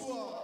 Atua.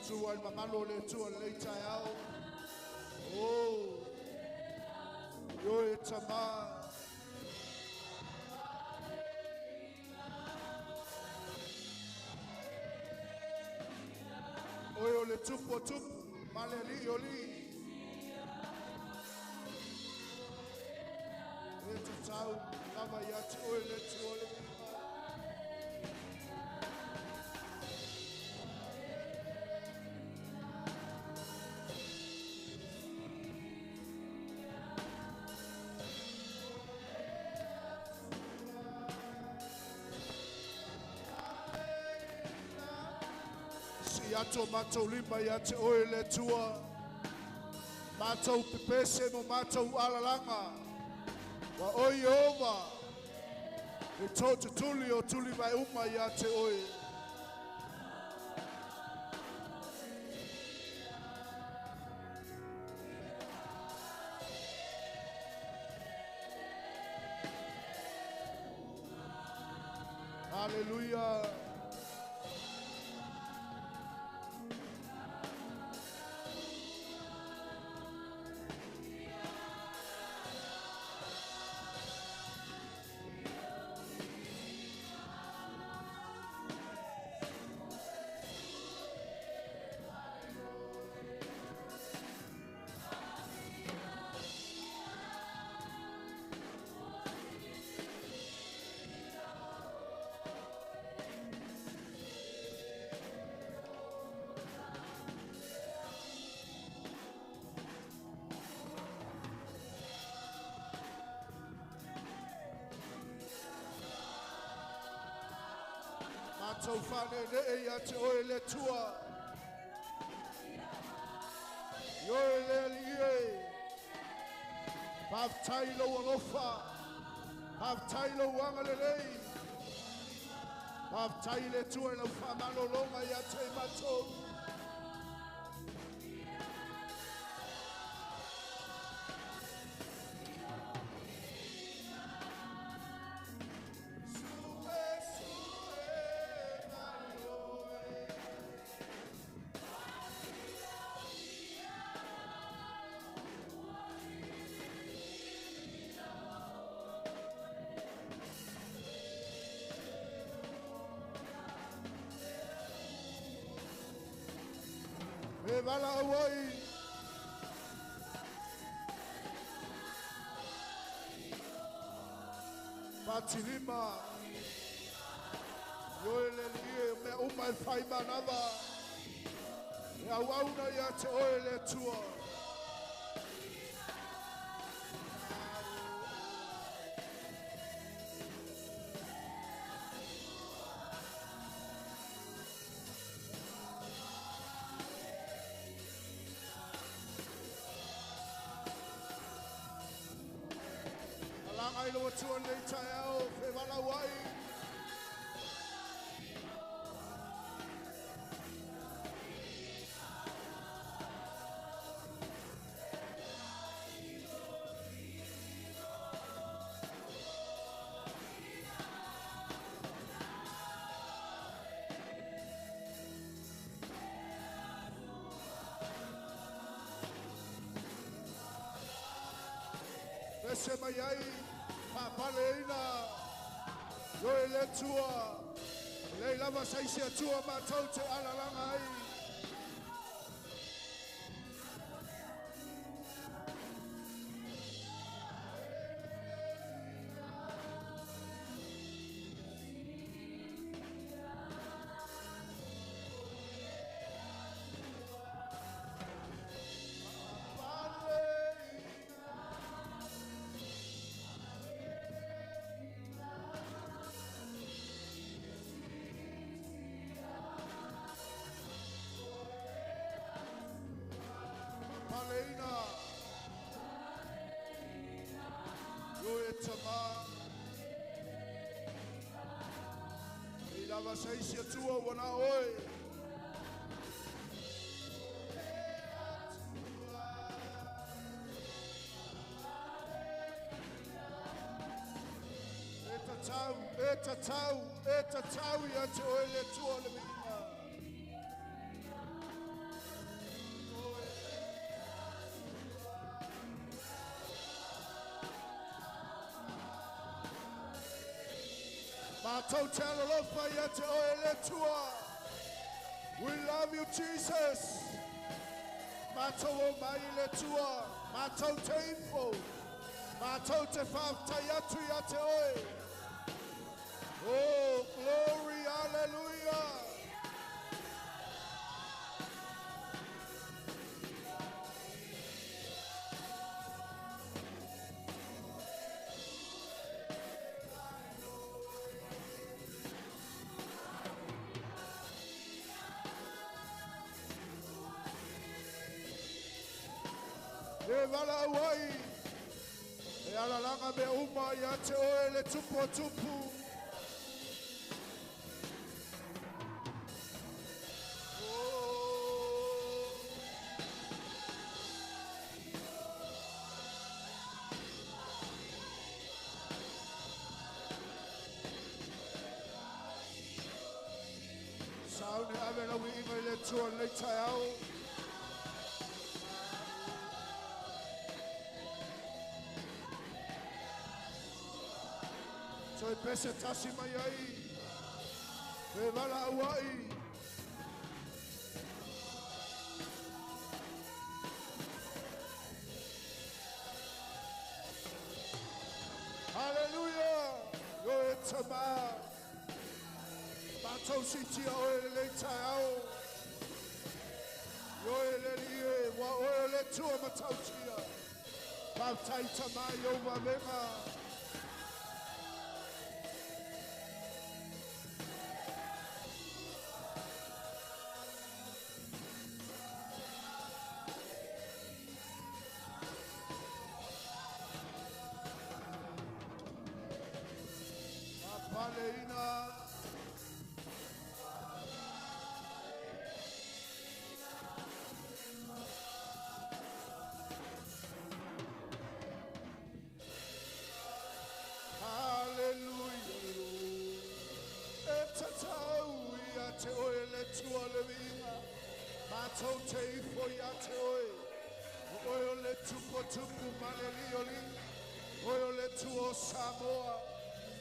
Tua i mamalo le tua le taeao. Oh, yo e tama. Oe o le tupu o tupu, male li o li. E tatau, lava ia te oe le tua le. Ato matou lima ia te oe le tua. Matou pepese mo matou alalanga. Wa oi Yehova. E tō tutuli o tuli vai uma ia te oe. Hallelujah. Mātou whanene ia te oe le tua. I oe le ali e. Whaftai lau alofa. Whaftai lau anga lelei. Whaftai le tua i lau whamalolonga ia te mātou. E vala awai. Patilima. Ioe le lie mea uma e whai manawa. E au auna ia te oe le tua. Ai lo tua le taeao fe vala wai. Pese mai ai. Paleina, yo le tua, le lava saisi tua mātou te alalanga ai. Paleina, yo e tama, i lava saisi atua wana oe. E tatau, e tatau ia te oe le tua le mihinga. Mātou te alalofa ia te oe le tua. We love you, Jesus. Mātou o mai le tua. Mātou te info. Mātou te whaftai atu ia te oe. Oh, glory, hallelujah. E vala awai, e alalanga me uma ia te oe le tupu o tupu. Saune ave lau inga i le tua nei taeao. Toe pese tasi mai ai, fe vala auai. Hallelujah, yo e tama. Mātou sitia oe le lei taeao. Yo e le lie, wa oe le tua matautia. Whaftai tama yo wavenga. Atua le viiga. Mātou te ifo ia te oe. O oe o le tupu o tupu ma le alii o alii. Oe o le Atua o Samoa.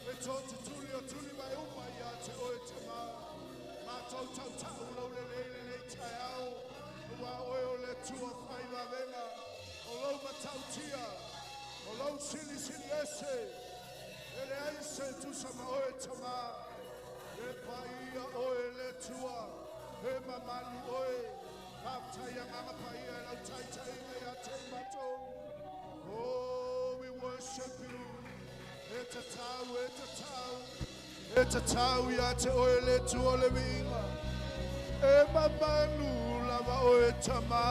E tō te tuli o tuli mai uma ia te oe te mā. Mātou tautau lau lelei lenei taeao. Ua oe o le Atua fai vavega. O lou matautia. O lou silisili ese. E leai se tusa ma oe tamā. E paia oe le Atua. E mamalu oe. Faafetai agaga paia e lau taitaiga ia te matou. Oh, we worship you. E tatau, e tatau. E tatau ia te oe le Atua le viiga. E mamalu lava oe tamā.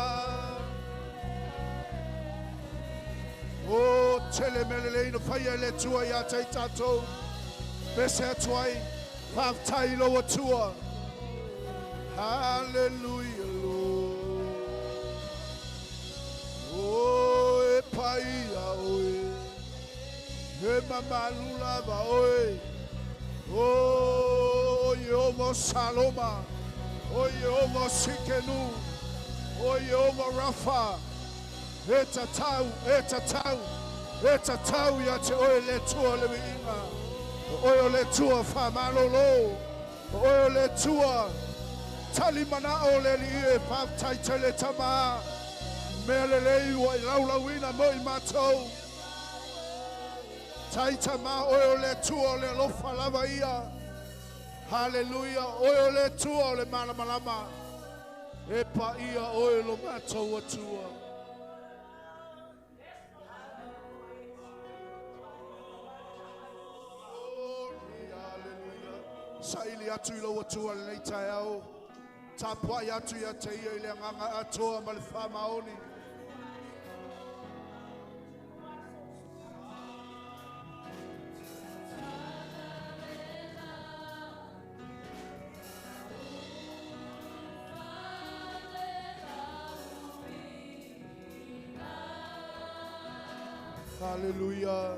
O tele mea lelei na faia e le Atua ia te i tatou. Pese atu ai, faafetai i lou Atua. Hallelujah, Lord. O e paia oe. E mamalu lava oe. O Iehova Saloma. O Iehova Sikenu. O Iehova Rafa. E tatau, e tatau, e tatau ia te oe le Atua le viiga. O oe o le Atua faamalolo. O oe o le Atua tali manao o le Alii e faafetai tele tamā. Mea lelei ua i laulauina mo i matou. Tai tamā oe o le Atua o le alofa lava ia. Haleluia, oe o le Atua o le malamalama. E paia oe lo matou Atua. Glory, hallelujah. Saili atu i lou Atua lenei taeao. Tapuai atu ia te ia i le agaga atoa ma le faamaoni. Hallelujah.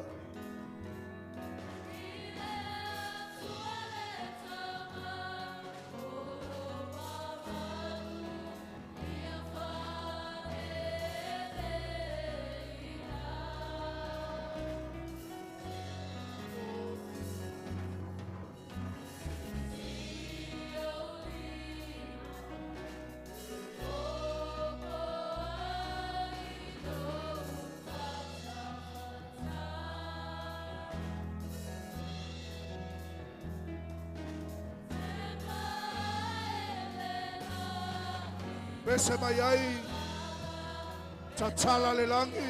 Pese mai ai, tatala le lagi,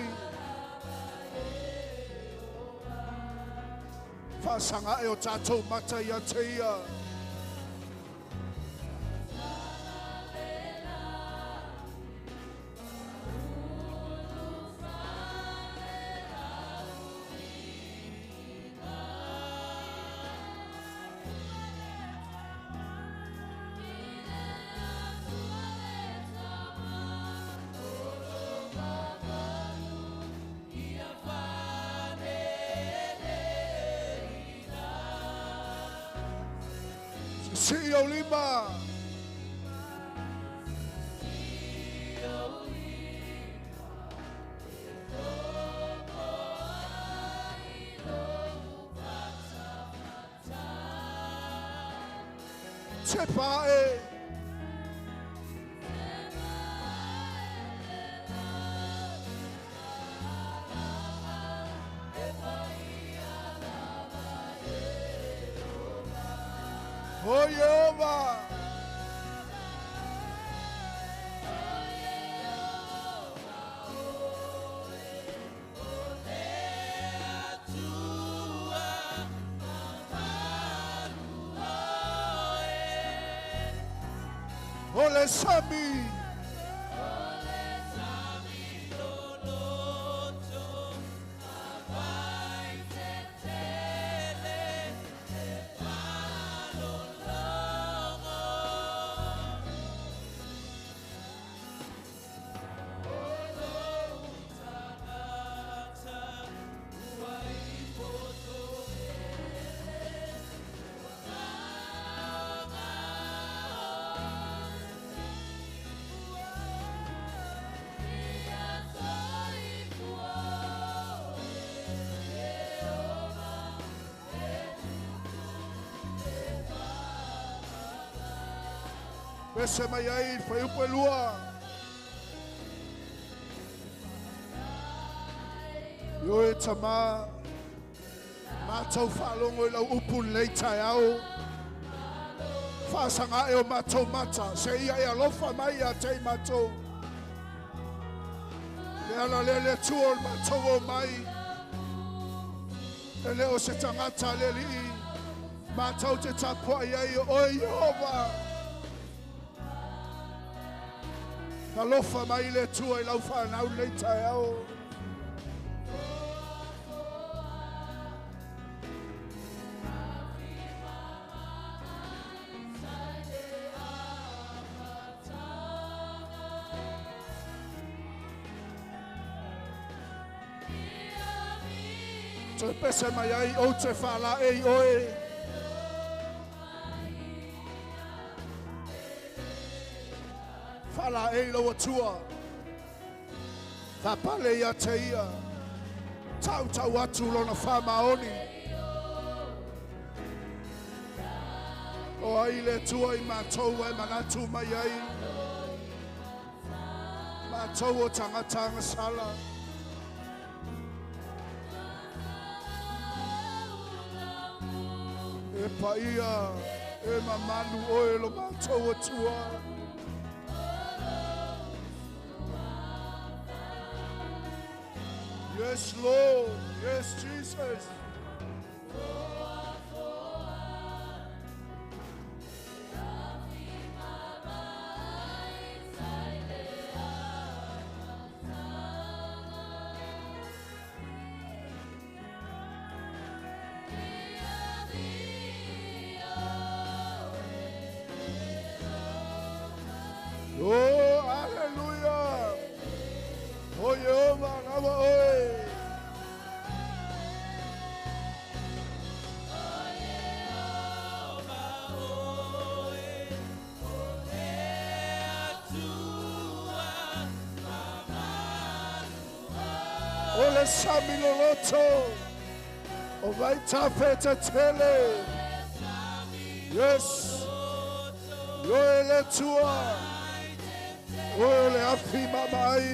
faasagae o tatou mata ia te ia. Sisii ou lima. Tepa ae. O Iehova. O le sami. Pese mai ai fuaiupu e 2. Ioe tamā, mātou faalogo i lau upu lelei taeao. Faasagae o matou mata, se ia e alofa mai ia te i matou. Le ala lea le Atua o le matou o mai. E le o se tagata le Alii, matou te tapuai ai o oe Iehova. Alofa mai le Atua i lau whanau nei taeao. Toe pese mai ai o te whala e i oe. Whala e lau atua. Whapale ia te ia. Tau tau atu lona whamaoni. O ai le Atua i mātou e manatu mai ai. Mātou o tangata sala. E paia, e mamalu oe lo mātou atua. Yes, Lord. Yes, Jesus. Oh, hallelujah. O Jehovah, lava oe. O le sami loloto. O vai tafeta tele. Yes. Yo e le tua. O le afi mamai.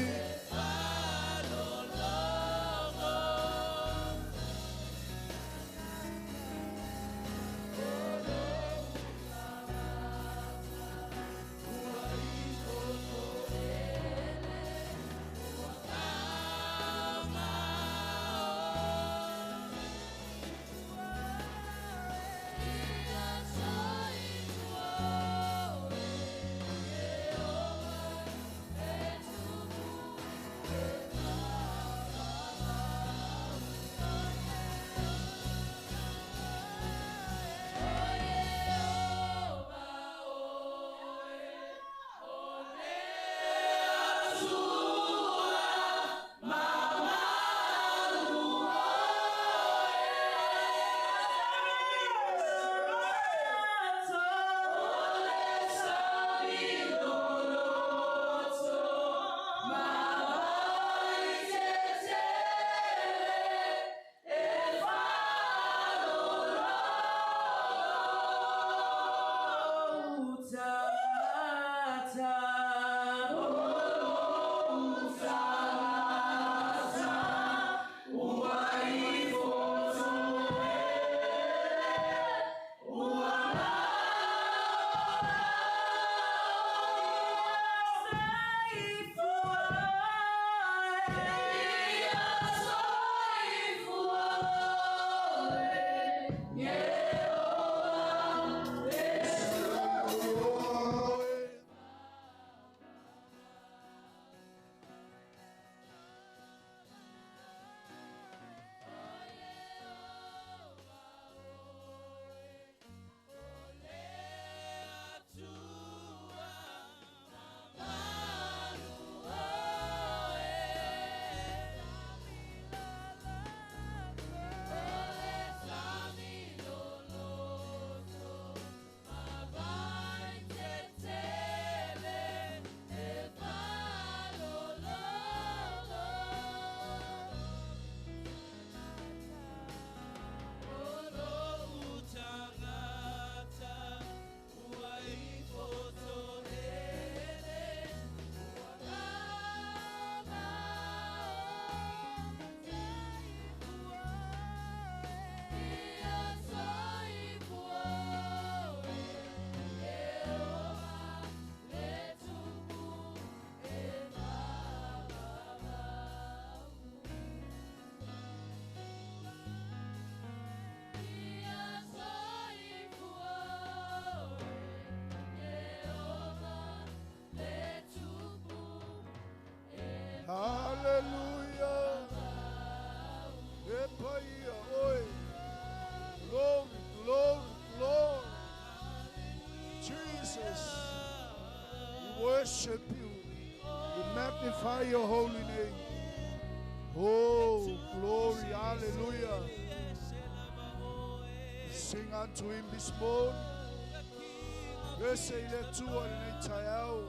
worship you. We magnify your holy name. Oh, glory, hallelujah. Sing unto him this morning. Pese i le Atua lenei taeao.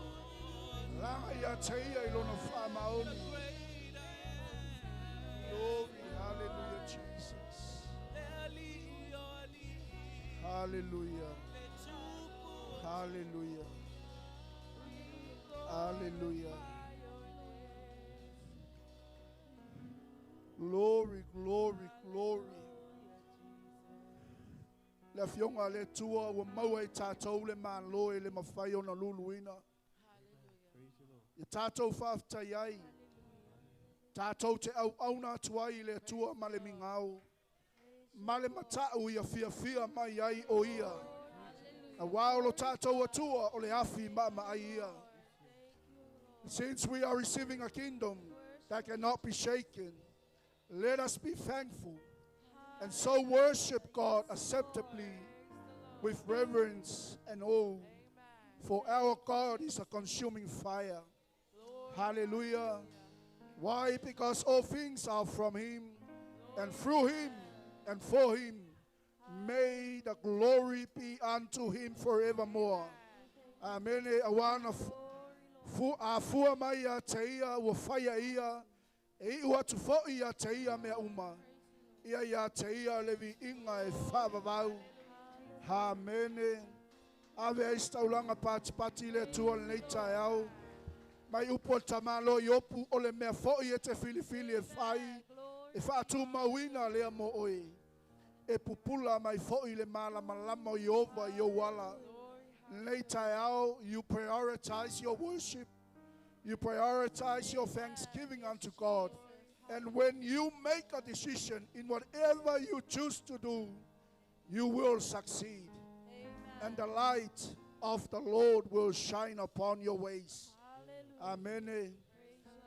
Laga ia te ia i lona faamaoni. Glory, hallelujah, Jesus. Hallelujah. Hallelujah. Hallelujah. Glory, glory, glory. Le afioga a le Atua ua maua e tatou le Malo e le mafai ona luluina. Ia tatou faafetai ai. Tatou te auauna atu ai i le Atua ma le migao. Ma le mata'u ia fiafia mai ai o Ia. Auā o lo tatou Atua o le afi maamaai ia. Since we are receiving a kingdom that cannot be shaken, let us be thankful and so worship God acceptably with reverence and awe. For our God is a consuming fire. Hallelujah. Why? Because all things are from Him and through Him and for Him. May the glory be unto Him forevermore. Amene. Auā na fu, afua mai ia te ia, ua faia ia, e iu atu foʻi ia te ia mea uma. Ia ia te ia le viiga e faavavau. Amene. Ave ai se taulaga patipati i le Atua lenei taeao. Mai upu a le tamāloa Iopu, o le mea foʻi e te filifili e fai, e faatumauina lea mo oe. E pupula mai foʻi le malamalama o Ieova i ou ala. Lenei taeao, you prioritize your worship. You prioritize your thanksgiving unto God. And when you make a decision in whatever you choose to do, you will succeed. And the light of the Lord will shine upon your ways. Amene.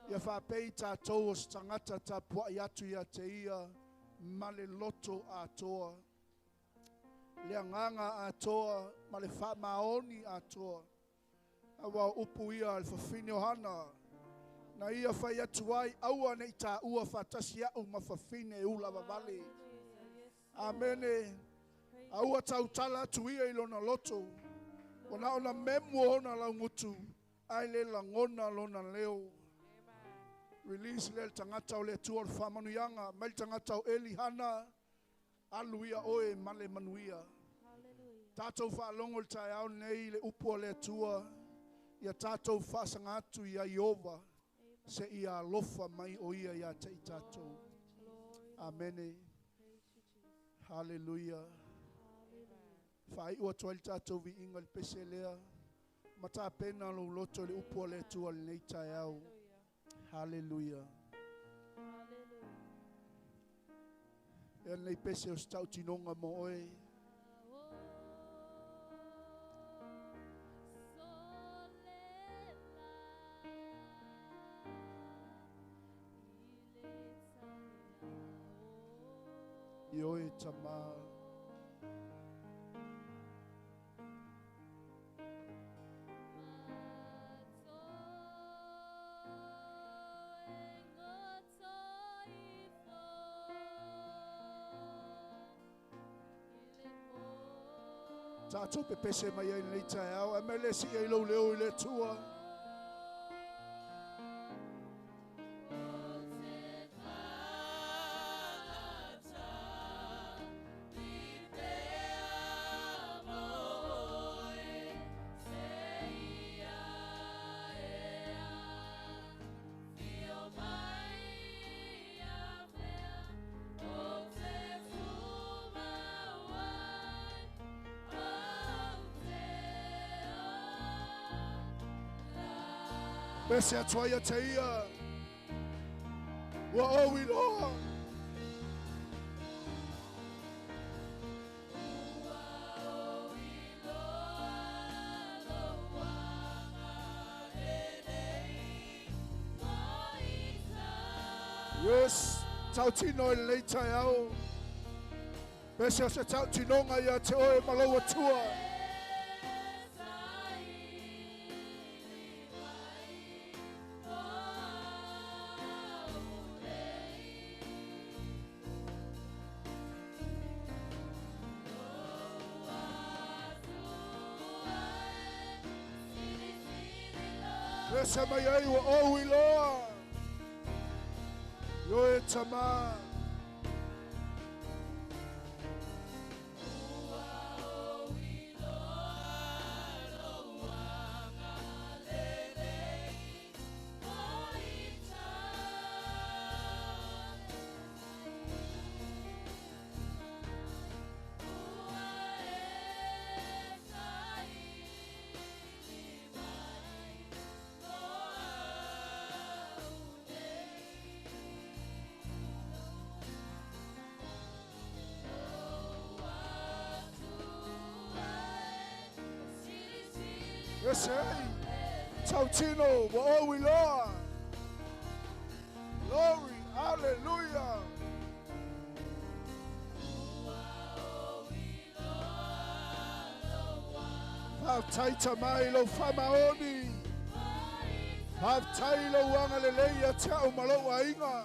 Ia faapei tatou o se tagata tapuai atu ia te ia ma le loto atoa. Le agaga atoa ma le faamaoni atoa. Auā o upu ia a le fafine o Hana, na ia fai atu ai, Aua ne i taua faatasi a'u ma fafine e ulavavale. Amene. A ua tautala atu ia i lona loto, ua na ona memu ona laugutu, ae le lagona lona leo. Release lea le tagata o le Atua o le faamanuiaga, mai le tagata o Eli Hana, alu ia oe ma le manuia. Tatou faalogo i le taeao lenei i le upu a le Atua, ia tatou faasaga atu iā Ieova, seia alofa mai o Ia ia te i tatou. Amene. Haleluia. Faaiu atu ai le tatou viiga i le pese lea. Ma tapena lou loto i le upu a le Atua i lenei taeao. Haleluia. Ea lenei pese o se tautinoga mo oe. Ioe Tamā. Tatou pepese mai ai lenei taeao, ae mai le sii ai lou leo i le Atua. Pese atu ai ia te ia, ua ou iloa. Yes, tautino i lenei taeao. Pese o se tautinoga ia te oe ma lou Atua. Pese mai ai ua ou iloa. Ioe tamā. Ese ai, tautino, ua ou iloa. Glory, hallelujah. Faafetai tamā i lou faamaoni. Faafetai i lou agalelei ia te au ma lou aiga.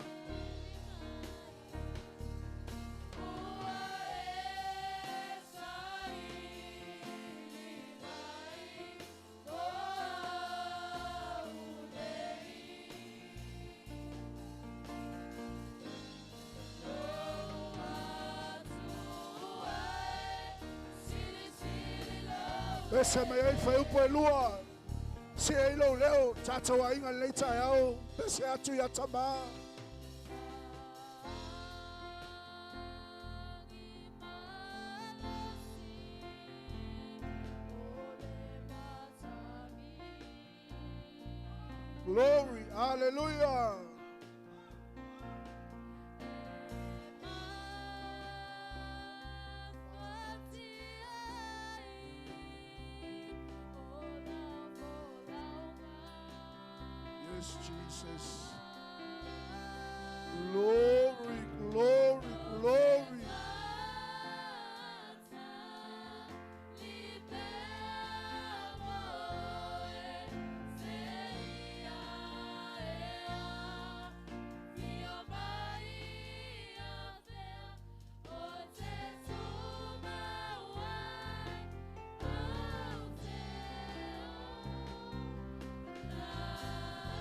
Pese mai ai fuaiupu e lua. Sii ai lou leo, tatou aiga i lenei taeao. Pese atu ia Tamā. Glory, hallelujah. Yes, Jesus. Glory, glory, glory.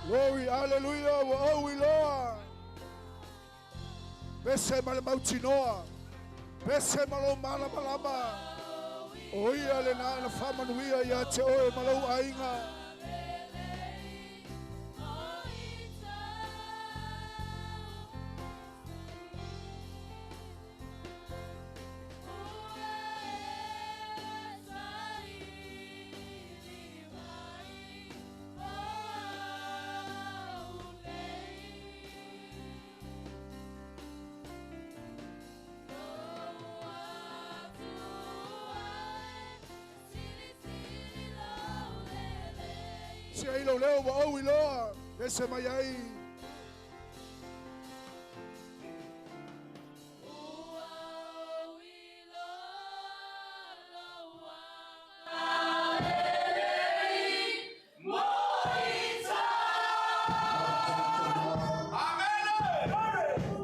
Glory, hallelujah, ua ou iloa. Pese ma le mautinoa. Pese ma lou malamalama. O ia lena na faamanuia ia te oe ma lou aiga. Sii ai lou leo ua ou iloa. Pese mai ai.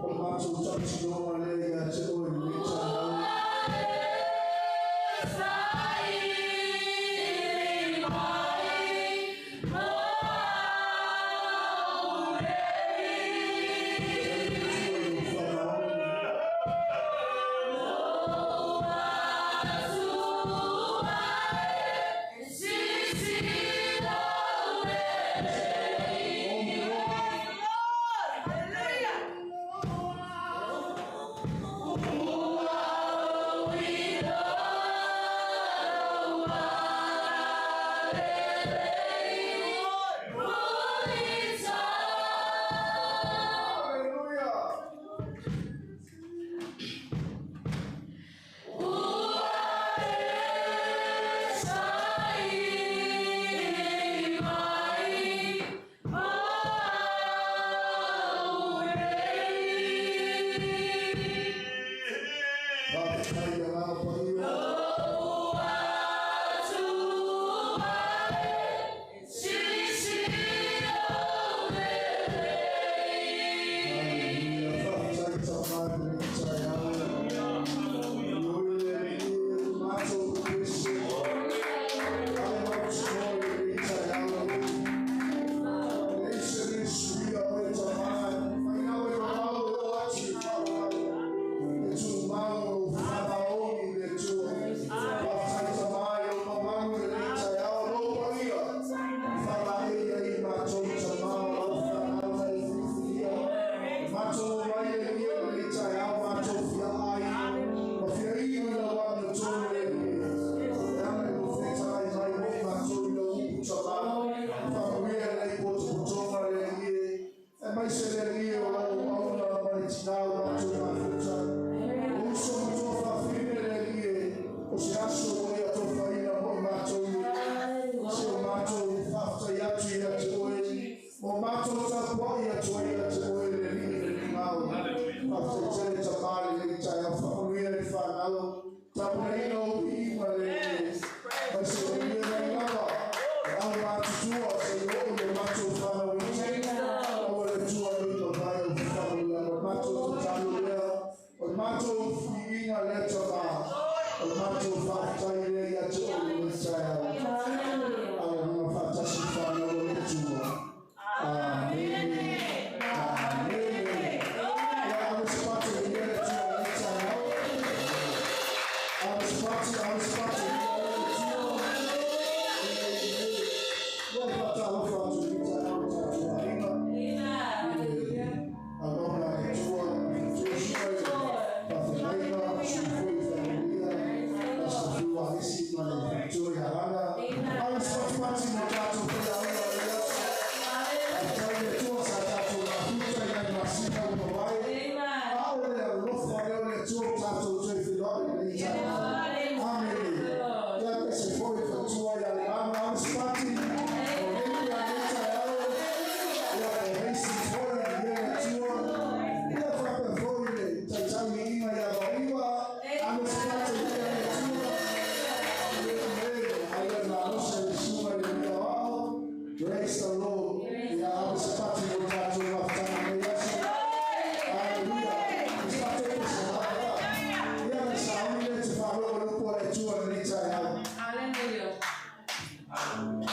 O matou tautinoga lea ia te oe i lenei taeao. Faafetai le Atua i lou faamaoni. Hallelujah. Faafetai i Agaga Paia. Hallelujah. Faafetai Tamā i lenei taeao. Ioe le Alii e matou pepese. Ale mautinoa i lenei taeao. Finagalo. Tapunaina o piiga le mai se o ia nei lava. E au matutua se i oo i o matou whanau ina. Aua le Atua nei mavae o whanau o matou tatalo lea. O le matou fiiga lea tama. O le matou whaatai lea ia te oe i le taeao. Ala nunga whaatasi whanau o le Atua. Amene. Amene. Ia ave se pate i le Atua i le taeao. Ave se pate, ave se pate i le Atua. Ia whaatalofa atu i le taeao tatou aiga. Aloha le Atua, tuusua i whawhenaiga, sufui whanuia, Pastor Alisi ma le Victoria Hana. Ave se patipati mo tātou whaiaunga o le aso. Whaatai le Atua sa tātou mafuta i nai masina o mawai. A o le alofa lea o le Atua o tātou toe whiloa i nei taeao. Amene. Ia pe se foi whatua i ale mama ave se pati. O nei ia nei taeao. Ia o heisi foi i le Atua. Ia whapea foi le taitai inga ia vaiwa. Ave se pati i le Atua. Praise the Lord. Ia ave se pati mo tātou mafutanga nei aso. Hallelujah. Se pate pe se hawa. Ia me sauni le te whaloa lupu a le Atua nei taeao. Hallelujah. Hallelujah.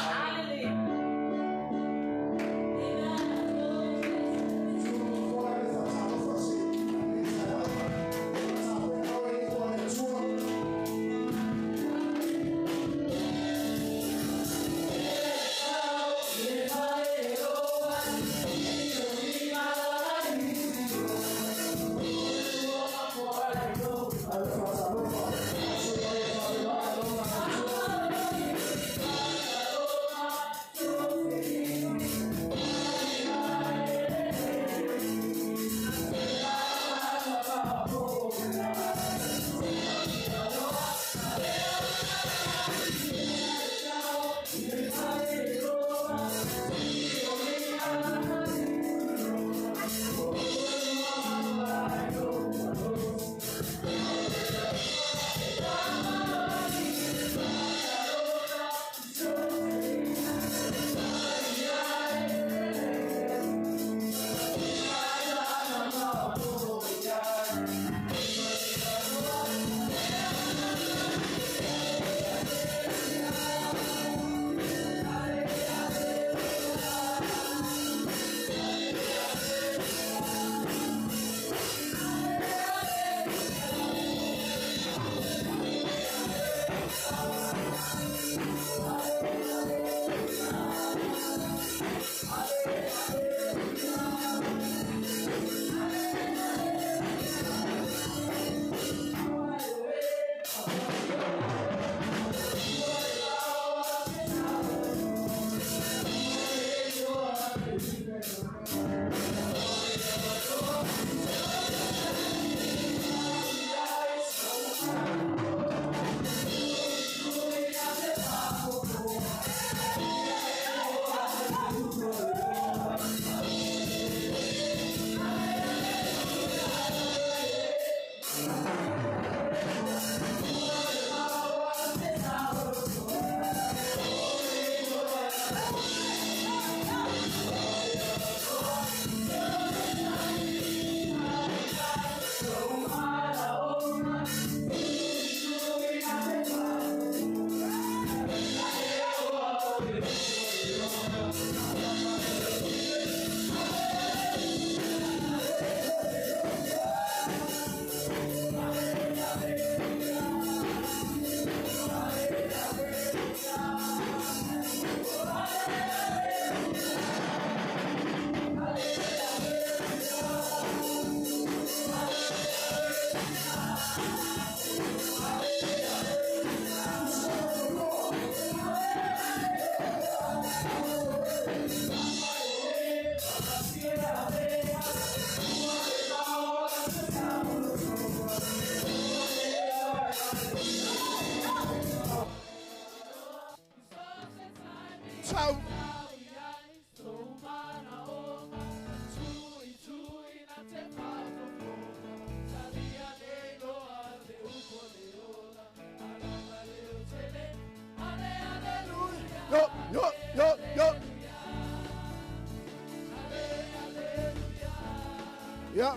Ciao.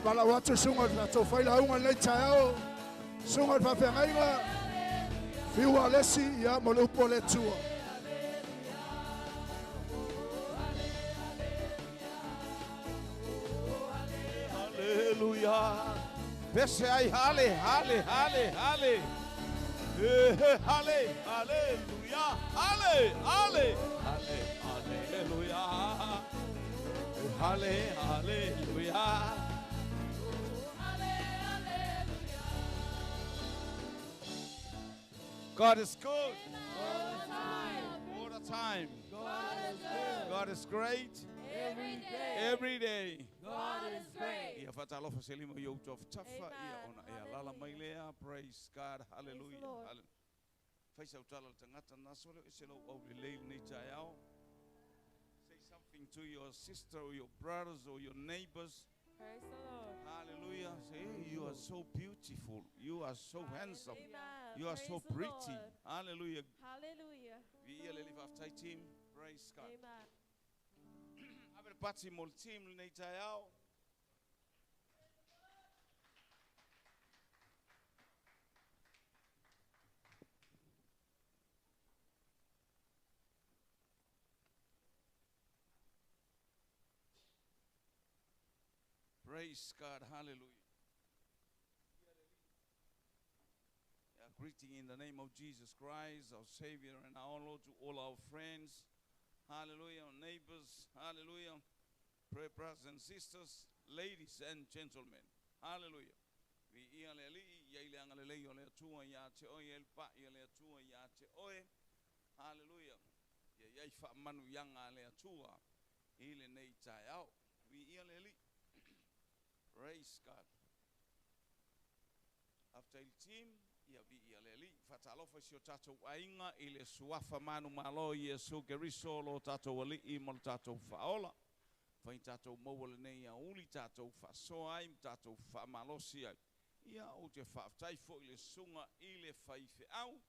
Valaau atu susuga i le tatou failauga i lenei taeao. Susuga i le faafeagaiga, fiu Alesi, ia, mo le upu a le Atua. Hallelujah. Pese ai hale, hale, hale, hale. He, hale, hallelujah. Hale, hale, hale, hallelujah. Hale, hallelujah. God is good. All the time. God is good. God is great. Every day. Every day. God is great. Ia whatalofa se lima i outou tafa, ia ona ia lala mai lea. Praise God. Hallelujah. Praise the Lord. Hallelujah. Fai sau tala le tagata na sole e se lau au le lei lenei taeao. Say something to your sister or your brothers or your neighbors. Praise the Lord. Hallelujah. Say, hey, you are so beautiful. You are so handsome. Amen. You are so Praise the pretty. Lord. Hallelujah. Hallelujah. Viia le lifa aftai team. Praise God. Amen. Ave le pati mo le team lenei taeao. Praise God, hallelujah. Yeah, greeting in the name of Jesus Christ, our Savior and our Lord, to all our friends, hallelujah, our neighbors, hallelujah, prayer brothers and sisters, ladies and gentlemen, hallelujah. Vi ia le alii, ia ile angalelei o le atua ia te oe, ia le pa ia le atua ia te oe, hallelujah. Ia iai wha manu ianga le atua, i le nei taeao. Vi ia le alii. Praise God. After il team, ia vi ia le alii, whatalofa si o tātou ainga i le suafa manu malo Iesu Keriso lo tātou alii mo le tātou whaola. Whai tātou maua le nei a uli, tātou whasoa ai, tātou whamalosi ai. Ia o te whaaftai fo i le sunga i le whaiwheau.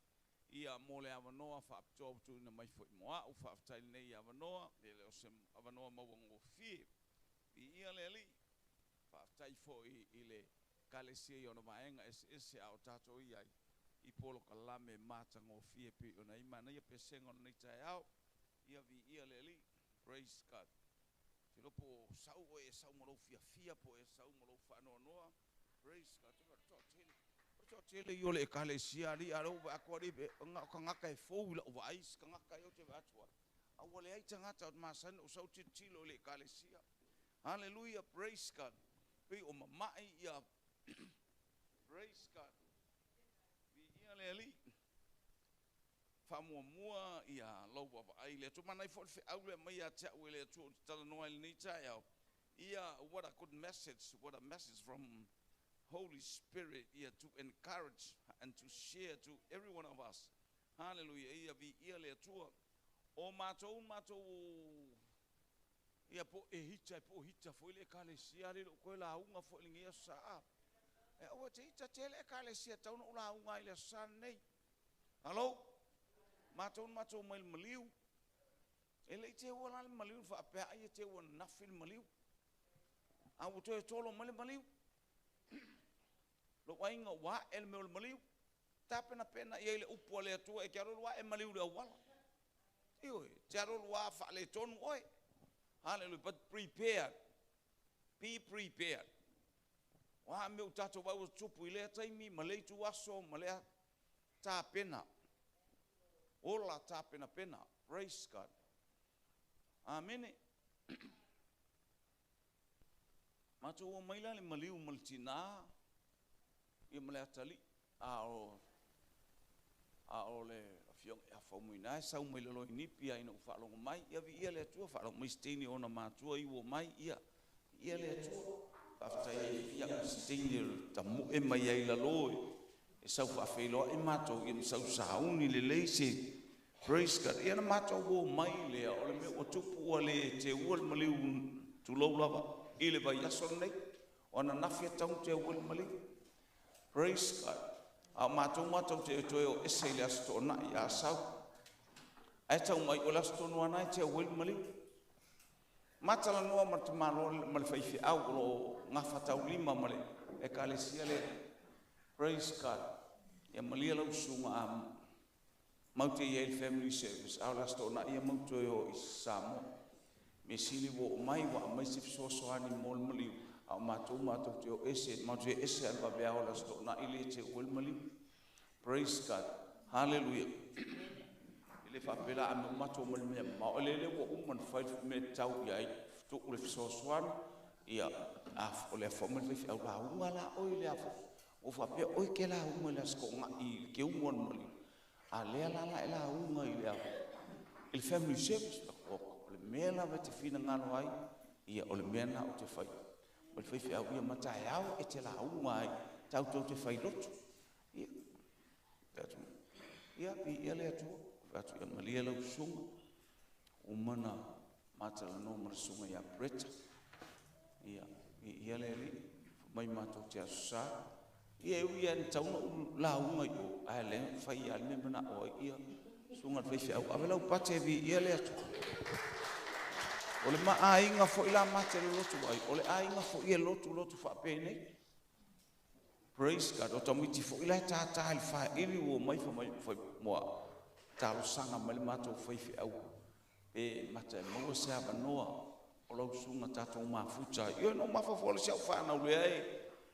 Ia mo le awanoa whaapitoa utu ina mai fo i moa u whaaftai le nei awanoa. Le leo se awanoa maua ngofie. I ia le alii. Whaaftai fo i le kalesia i ona vaenga ese ese a o tātou i ai. I polo ka lame mata ngofie pe ona ima na ia pesenga ona nei taeao. Ia vi ia le alii. Praise God. Te lopo sau o e sau malo fia fia po e sau malo whaanoa. Praise God. Te toa tele. Toa tele i ole e kalesia ali a rau wa akua ribe. Nga ka ngaka e fou la uwa ais ka ngaka e o te atua. A ua le ai tangata o masani o sau tilo tilo le kalesia. Hallelujah. Praise God. Pe o mamai ia. Praise God. Vi ia le alii. Whamuamua ia lau wawai le atu. Manai fo le whiau le mai a te au le atu o te talanoa i lenei taeao. Ia, what a good message. What a message from Holy Spirit, ia, to encourage and to share to every one of us. Hallelujah. Ia vi ia le atua. O mātou, mātou, ia po e hita, po hita fo ile kalesia le lo koe la unga fo ile ngia sa. E aua te hita tele e kalesia tau no la unga ile sa nei. Hello? Mātou, mātou mai le maliu. E lei te ua la le maliu, whaapea ai e te ua nafi le maliu. A ua toe tolo mai le maliu. Lo ainga wa e le meo le maliu. Tāpena pena ia i le upu a le atua e ke aro lua e maliu le awala. Ioe, te aro lua wha le tonu oe. Hallelujah, but prepared. Be prepared. Wa meo tātou wau tupu i lea taimi, ma lei tu aso, ma lea tāpena. Ola tāpena pena. Praise God. Amen. Mātou o maila le maliu ma le tina, ia ma le atali, a o le afioga e afaumuina e sau mai le loi nipi ai na u whaalongo mai, ia vi ia le atua, whaalongo mai steini ona mātua i ua mai, ia, ia le atua. Whaaftai ai ia steini tamu e mai ai la loi, e sau whaafeiloa e mātou, ia sau sauni le leise. Praise God. Ia na mātou o mai lea, o le mea ua tupu ua le te ua le maliu tulou lava, i le vai aso nei, o na nawhia taun te ua le maliu. Praise God. A mātou mātou te toe o ese i le aso tōna i a sau. Ai tau mai o le aso tōna nai te ua le maliu. Matalanoa ma le tamaloa ma le faifeau o lo o gafataulima ma le ekalesia lea. Praise God. Ia malia lau susuga a matou te i ai i le family service, a o le Aso Toonai ia matou toe o i Samoa. Mea sili ua oo mai ua aumai se fesoasoani mo le maliu, a o matou matou te o ese, matou te ese lava i le vaveao o le Aso Toonai le te uua le maliu. Praise God. Hallelujah. E le faapea la a matou omai i le mea mamao, o lea ua uma ona fai le mea e tau i ai, tuu le fesoasoani, ia, a, o le afa mai le faifeau lauga la oe i le afa. Ua faapea oe e te lauga i le Aso Toonai i le keuga o le maliu. A lea la la e lauga i le afa, i le family service. O le mea lava e te finagalo ai, ia o le mea lena ou te fai. O le faifeau ia mataeao e te lauga ai, tatou te fai lotu. Ia, ia, viia le Atua. Atu ia malia lau susuga. Uma na matalanoa ma le susuga ia Bretta. Ia, viia le Alii. Mai matou te aso sa. Ia e ui lava ina tatau ona ou lauga i o, ae lea fai lava le mea manao ai. Ia, susuga i le faifeau, ave lau pate e viia le Atua. O le ma aiga foi la ma te lolotu ai, o le aiga foi e lotu lotu faapenei. Praise God. O tamaiti foi la e tātā i le faili ua mai fa mai fai mua talosaga mai le matou faifeau pe mata e maua se avanoa o lau susuga tatou mafuta ai. Ia no mafaufau le si au whanau lea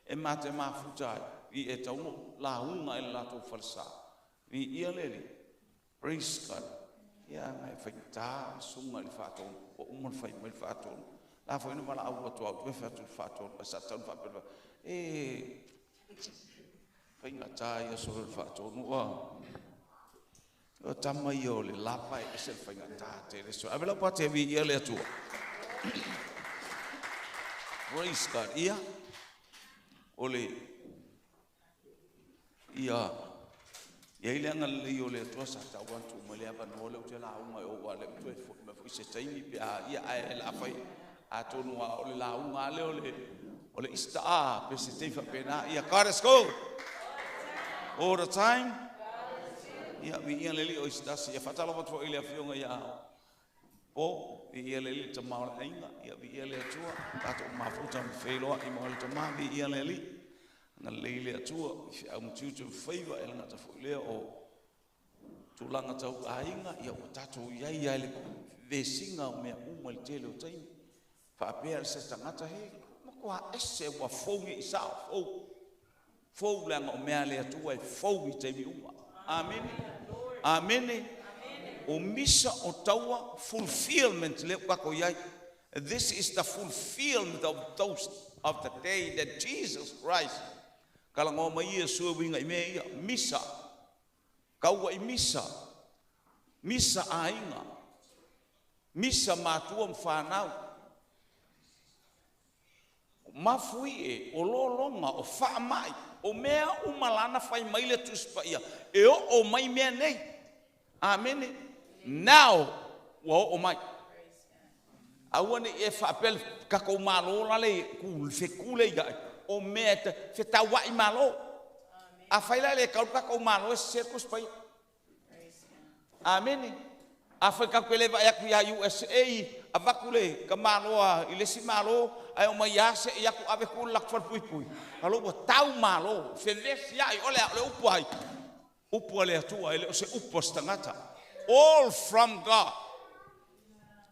e mate mafuta ai. I e tau no lauga i le latou falesa. I ia le Alii. Praise God. Ia ngai whaita le susuga i le faatonu. Ua uma le fai mai le faatonu. La foi na valaau atu au, toe fai atu le faatonu. Ai sa tau faapea. E faigata ia solo le faatonu. O tama ia o le lapa e ese le faigata tele. So, ave lau pate vi ia le Atua. Praise God. Ia, o le, ia, ia i le agalelei o le Atua sa tau atu mai le avanoa le ou te lauga e o ua le toe foi mai foi se taimi pe a ia ae la fai atonu a o le lauga le o le Easter a pe se taimi faapena. Ia, God is good all the time. Ia, vi ia le li o istasi. Ia whatalo watu i le afionga ia po, vi ia le li ta mao le ainga. Ia, vi ia le Atua. Tātou mafuta ma whailoa i mo le tama, vi ia le li. Nga lei le Atua, i au mtiutu whaiva e langa ta fo lea o tūlanga tau ainga. Ia, o tātou iai ia le vesinga o mea uma le tele o taimi. Whaapea le se tangata he, makoa ese ua fou i sao, fou. Fou le anga o mea le Atua e fou i taimi uma. Amene. Amene. O misa o taua fulfillment le kako iai. This is the fulfillment of those of the day that Jesus Christ kalango mai ia sua winga i mea ia misa. Kaua i misa. Misa ainga. Misa matua mwhanau. Mafui e, o lolonga, o whaamai, o mea umalana whai mai le tuspa ia. E o o mai mea nei. Amene. Now, ua o o mai. Aua ne e whaapel kako malo lale ku whekule ia. O mea te whetawai malo. A whaila le kau kako malo e se kuspa ia. Amene. A whai kako le vai aku ia USA, a vakule ka maloa i le si malo, ai o mai ase i aku ave ku lak fal pui pui. Alo ua tau malo, fevesi ai, ole a le upu ai. Upu ale atua, ele o se upu stangata. All from God.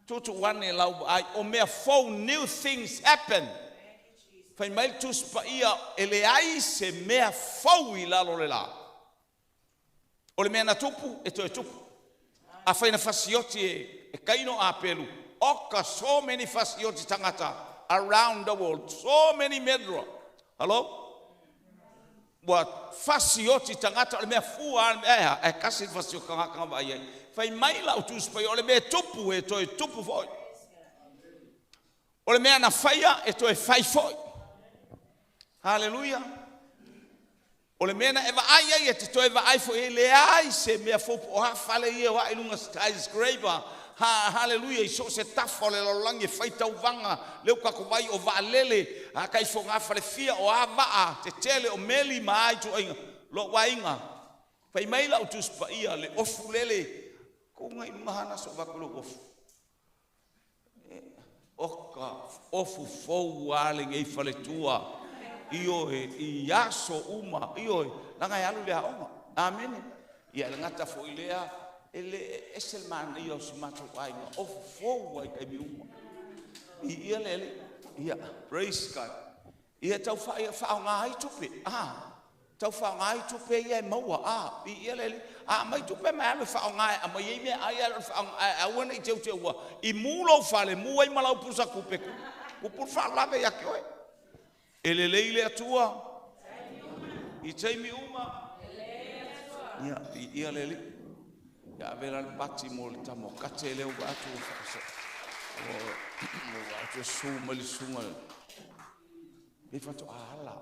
Tutu wane lau ai, o mea fou, new things happen. Fai mai tuspa ia, ele ai se mea fou i lalo le la. O le mea na tupu, e toe tupu. A whai na fasioti e kaino a pelu. Oka so many fasioti tangata around the world. So many medra. Hello? Ua fasioti tangata o le mea fua a e kasi fasio kanga vai ai. Whai mai la utuspai o le mea tupu e toe tupu foi. O le mea na whaia e toe whai foi. Hallelujah. O le mea na e vaai ai e te toe vaai foi e le ai se mea fou o ha fale ia o ai lunga skyscraper. Ha, hallelujah, i so se tafa o le lalolagi e fai tauvaga le o kako vai o vaalele a kai foga falefia o a vaa te tele o meli ma ai tuaiga lo waiga. Fai mai la utuspa ia le ofu lele ko ngai lunga hana so vaku lo ofu. Oka ofu fou a lenei faletua. Ioe, i aso uma. Ioe, laga e alu le aoga. Amene. Ia le gata foi lea, e le ese le manaia o si matou aiga, ofu fou ai taimi uma. I ia le Alii. Ia, praise God. Ia tau faaaoga ai tupe. Tau faaaoga ai tupe ia e maua. I ia le Alii. A mai tupe mai alu e faaaoga e aumai ai mea ai alu e faaaoga, ae aua ne i teuteua. I mu lou fale, mu ai ma lau pusa tupe. Kupu le faalavelave ia te oe. E lelei le Atua i taimi uma. Ia, i ia le Alii. Ia ave la le pati mo le tama o kate lea ua atu o whaasa. Ua atu e su mai le susuga. Pe whato a ala.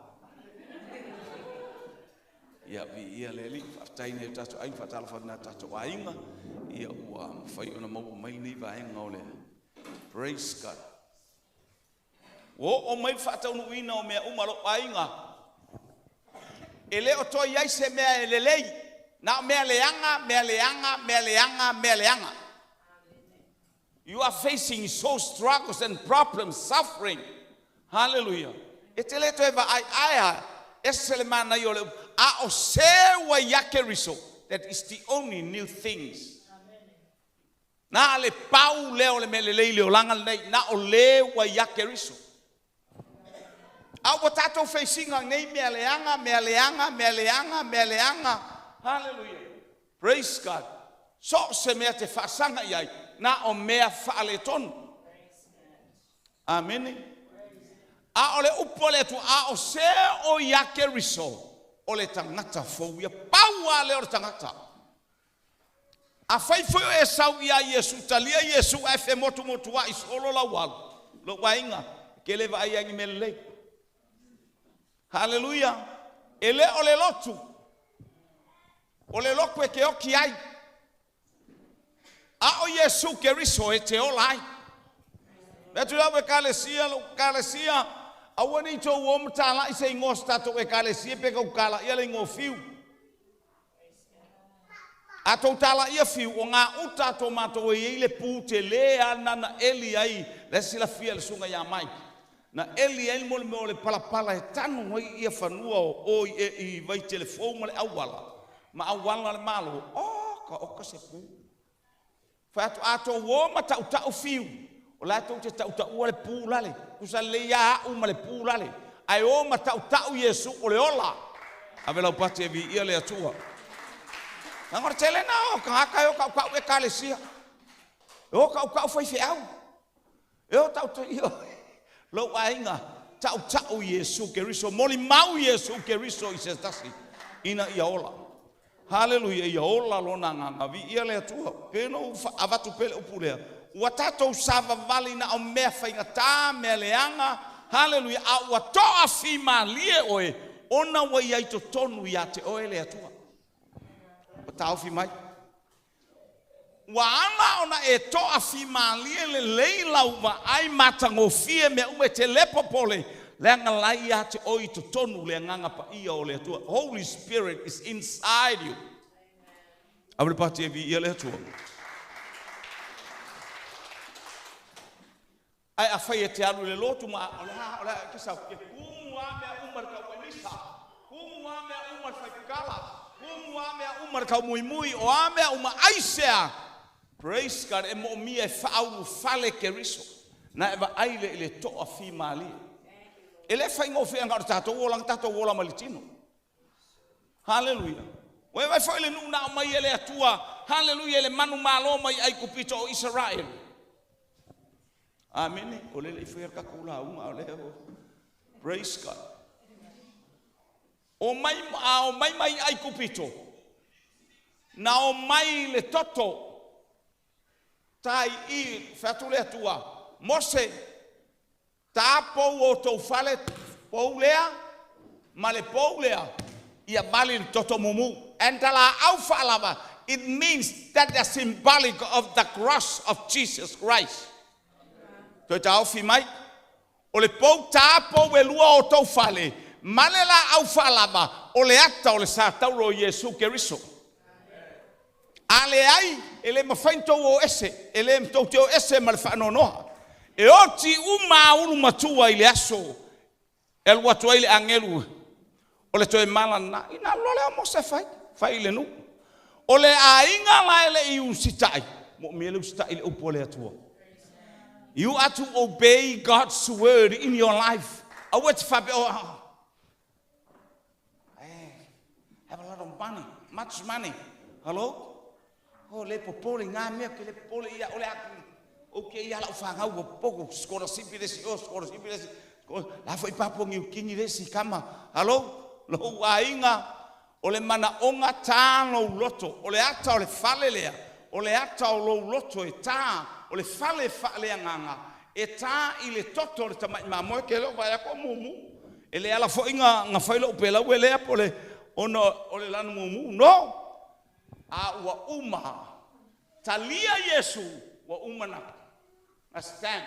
Ia, vi ia le Alii. Faafetai nei o tātou aiga, faatalofa atu nā tātou aiga. Ia, ua mafai ona maua mai lenei vaega o le Praise God. Ua oo mai le faataunuuina o mea uma lou aiga. E le o toe i ai se mea e lelei. Na o mea leaga, mea leaga, mea leaga, mea leaga. You are facing so struggles and problems, suffering. Hallelujah. E te le toe vaai aea, ese le manaia o le upu, a o se ua ia Keriso. That is the only new things. Na le pau lea o le mea lelei le olaga lenei, na o le ua ia Keriso. A ua tātou feisiga nei mea leaga, mea leaga, mea leaga, mea leaga. Hallelujah. Praise God. So se mea te faasaga i ai, na o mea faaletonu. Amene. A o le upu a le Atua, a o se o ia Keriso, o le tagata fou ia, pau lava lea o le tagata. A fai foi o e sau ia Iesu, talia Iesu ae femotumotua'i solo lau alu, lou aiga, ke le vaai ai ni mea lelei. Hallelujah. E le o le lotu, o le lotu e te oti ai. A o Iesu Keriso e te ola ai. Mea atu lau ekalesia, lau ekalesia, aua ne i tou o ma tala'i se igoa o se tatou ekalesia pe tou talaia le igoa o Fiu. A tou talaia Fiu, o ngā uta tō mātou e iai le pū te lē a na na eli ai, le silafia le susuga ia Mike. Na eli ai le mo le mea o le palapala e tanu ai ia fanua o o i e i Vaitelefou ma le auala, ma auala le Malo. Oka, oka se pū. Fai atu, a tou o ma tautau Fiu, o la e tou te tautaua le pū lale. Tusa lelei ia au ma le pū lale. Ae o ma tautau Iesu o le ola. Ave lau pati e viia le Atua. Leaga o le tele na o tagata e o tautau ekalesia. E o tautau faifeau. E o tautau lou aiga, tautau Iesu Keriso, molimau Iesu Keriso i se tasi ina ia ola. Hallelujah, ia ola lona agaga, viia le Atua. Pe no avatu pele upu lea. Ua tātou savavali na o mea faigata, mea leaga. Hallelujah, a ua toa fimalie oe, ona ua iai totonu ia te oe le Atua. Ua taofi mai. Ua ala ona e toa fimalie lelei lau vaai matagofie mea uma e te le popole, leaga lai ia te oe i totonu le agaga paia o le Atua. Holy Spirit is inside you. Ave le pati e viia le Atua. Ae a fai e te alu i le lotu ma o le a, o le a, ke sau, ke kumu a mea uma le kau elisa, kumu a mea uma le whaikala, kumu a mea uma le kau muimui, o a mea uma aisea. Praise God, e mo mia e whaauru fale Keriso. Na e vaai le i le toa fimalie. E le whaingō whianga o le tātou ola, tātou ola mai le tino. Hallelujah. Ua e vai foi le nuu na o mai e le Atua. Hallelujah, le manu malo mai ai kupito o Israel. Amene. O le le i whai ka kula unga o lea o. Praise God. O mai, a o mai mai ai kupito. Na o mai le toto. Tai i whatu le Atua. Mose, tā pou o tau fale pou lea, ma le pou lea, ia vali le toto mumu. And la au whaalava, it means that the symbolic of the cross of Jesus Christ. Toi tāofi mai, o le pou tā pou e lua o tau fale, ma le la au whaalava, o le ata o le sa tauro o Iesu Keriso. A le ai, e le mawhain tau o ese, e le tau te o ese ma le whaanonoa. E oti uma a ulu matua i le aso. E alu atu ai le agelu o le toe mala na. Ina alu lea o Mose fai. Fai i le nuu. O le aiga la e le i usitai. Mo mea le usitai le upu a le Atua. You are to obey God's word in your life. Aua te faapea, oh, I have a lot of money, much money. Hello? Oh, le popole ngā mea, ke le popole ia, o le aku. O ke ia lau whangau, o poko, skora sipi lesi, o skora sipi lesi. La foi papo ngi kingi lesi kama. Hello? Lo aiga, o le mana onga tā lo loto, o le ata o le fale lea, o le ata o lo loto e tā, o le fale wha lea nganga, e tā i le toto o le tamai mamoe, ke leo vai ako mumu. E le ala foi nga, nga whailo upela ue lea po le, ono, o le lanu mumu. No! A ua uma. Talia Yesu, ua uma na, na stamp.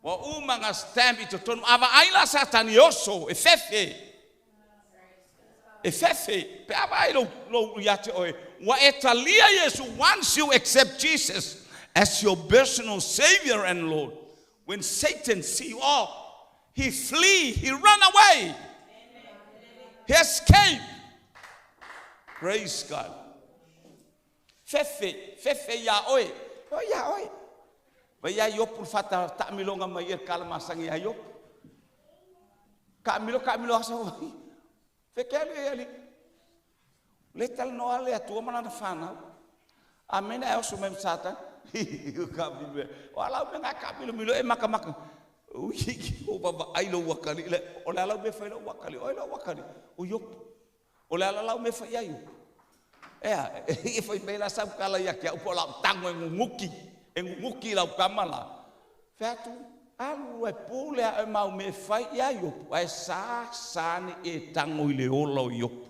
Ua uma nga stamp i totonu. Ava ai la satani oso, e fefe. E fefe. Pe ava ai lo, lo iate oe. Ua e talia Yesu, once you accept Jesus as your personal Savior and Lord, when Satan see you, oh, he flee, he run away. He escape. Praise God. Fefe, fefe ia oe. O ia oe. Vai ia iopu fata ta milonga mai e kala masangi ia iopu. Ka milo ka milo asa wai. Fe ke alu e ali. Le tal no ale atua mana na whanau. Amene e oso mem satan. Ka milo. O ala me nga ka milo milo e maka maka. Ui, o baba ai lo wakali le. O le ala me fai lo wakali. O lo wakali. O iopu. O le ala lau me fai ai. Ea, e fai mai la sau kala ia kia upo lau tango e ngunguki. E ngunguki lau kamala. Wheatu, alu e pule a e mau me fai ia iopu. Ai sa sani e tango i le ola o iopu.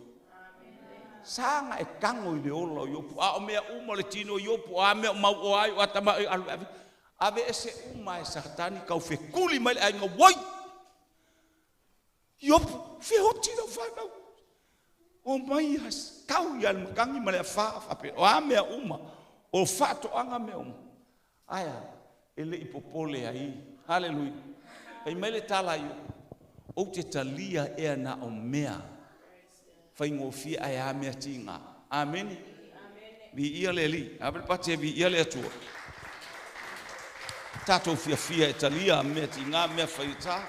Sa nga e kango i le ola o iopu. A o mea uma le tino iopu. A mea mau o ai o atama e alu ave. Ave ese uma e satani kau fekuli mai le ainga woi. Iopu, whihoti lau whanau. O mai has kau ia le makangi ma le afa whape. O a mea uma. O whaatoanga mea uma. Aia, e le i ai. Hallelujah. Hei mai le tala i o te talia ea na o mea. Whai ngōfia ai a mea tinga. Amen. Vi ia le li. Ape pate vi ia le atua. Tātou fia fia e talia mea tinga mea whai tā.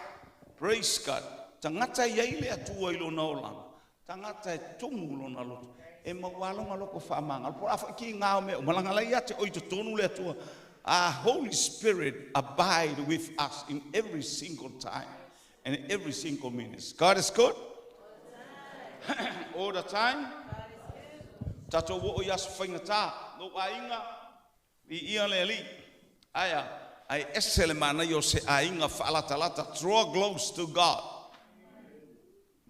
Praise God. Tangata ia i le atua i lona olanga. Tangata e tumu lona loto. E maualonga loko whaamanga. Po afa ki ngā o mea. O malanga lai ate o i totonu le atua. Our Holy Spirit abide with us in every single time and every single minute. God is good. All the time. Tātou wo o iasu whaingata. No ainga. I ia le ali. Aia. Ai ese le mana i o se ainga whaalatalata. Draw close to God.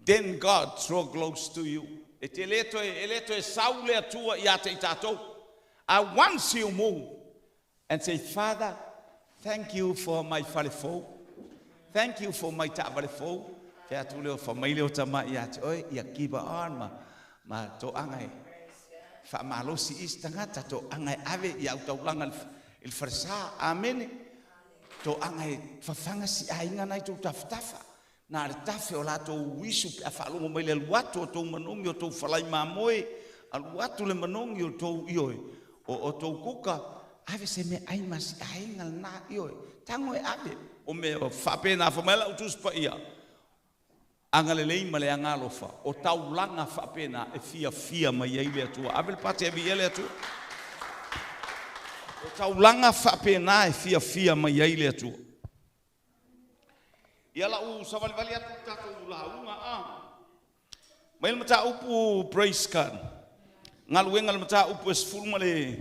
Then God draw close to you. E te leto e leto e saule atua i ate i tātou. I once you move and say, Father, thank you for my wharefou. Thank you for my ta'avarefou. Te atu leo wha mai leo tama i ate oe, ia kiba on ma, ma to anga e. Wha malosi is tangata to anga e ave i au taulanga il wharesa. Amen. To anga e whawhanga si ainga nai tō tawhatafa. Nā re tafe o lātou wisu pe a whaalongo mai le alu atu o tō manongi o tō whalai mamoe, alu atu le manongi o tō ioe, o tō kuka, ave se me ai masi ainga nā ioe. Tango e ave. O me whapena whamaela utuspa ia. Anga le lei ma le anga alofa. O taulanga whapena e fia fia mai ai le atua. Ave le pate e vi le atua. O taulanga whapena e fia fia mai ai le atua. Ia la u savalivali atu tātou launga a. Mai le mata upu praise God. Ngaluenga le mata upu e sefulu ma le.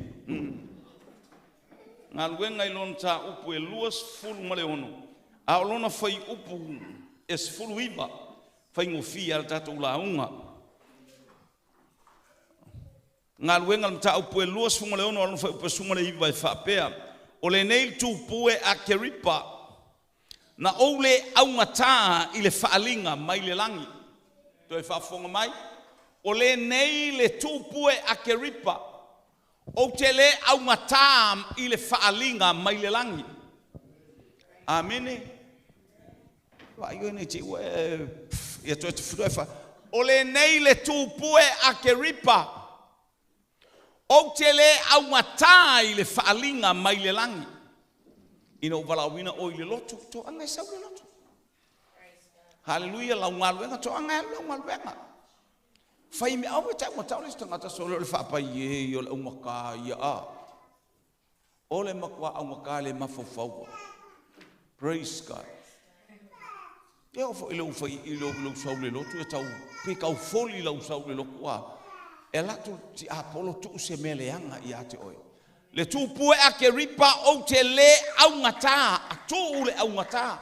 Ngaluenga i lona ta upu e 26. A o lona fai upu e 19. Fai ngofia le tātou launga. Ngaluenga le mata upu e 26 a lona fai upu e 19 e whaapea. O le nei tūpue a Keripa. Na oule aungata i le whaalinga mai le langi. Toi whaafonga mai. O le nei le tūpue a Keripa. O te le aungata i le whaalinga mai le langi. Amene. Vaai oe nei te ua e ia toe te fa. O lenei le tupue Akeripa. Ou te le augatā i le faaliga mai le lagi. Ina ua valaauina oe i le lotu, toaga e sau le lotu. Haleluia, lau galuega, toaga e alu lau galuega. Fai mea au e te augatā o le isi tagata sole o le faapai e o le augatā ia a. O le matua augatā le mafaufau. Praise God. Ia o foi lou fai i lou lou sau le lotu e tau pe tau foli lau sau le lotu a. E latu ti apolo tuu se mea leaga ia te oe. Le tupue Akeripa ou te le augatā, a tuu le augatā.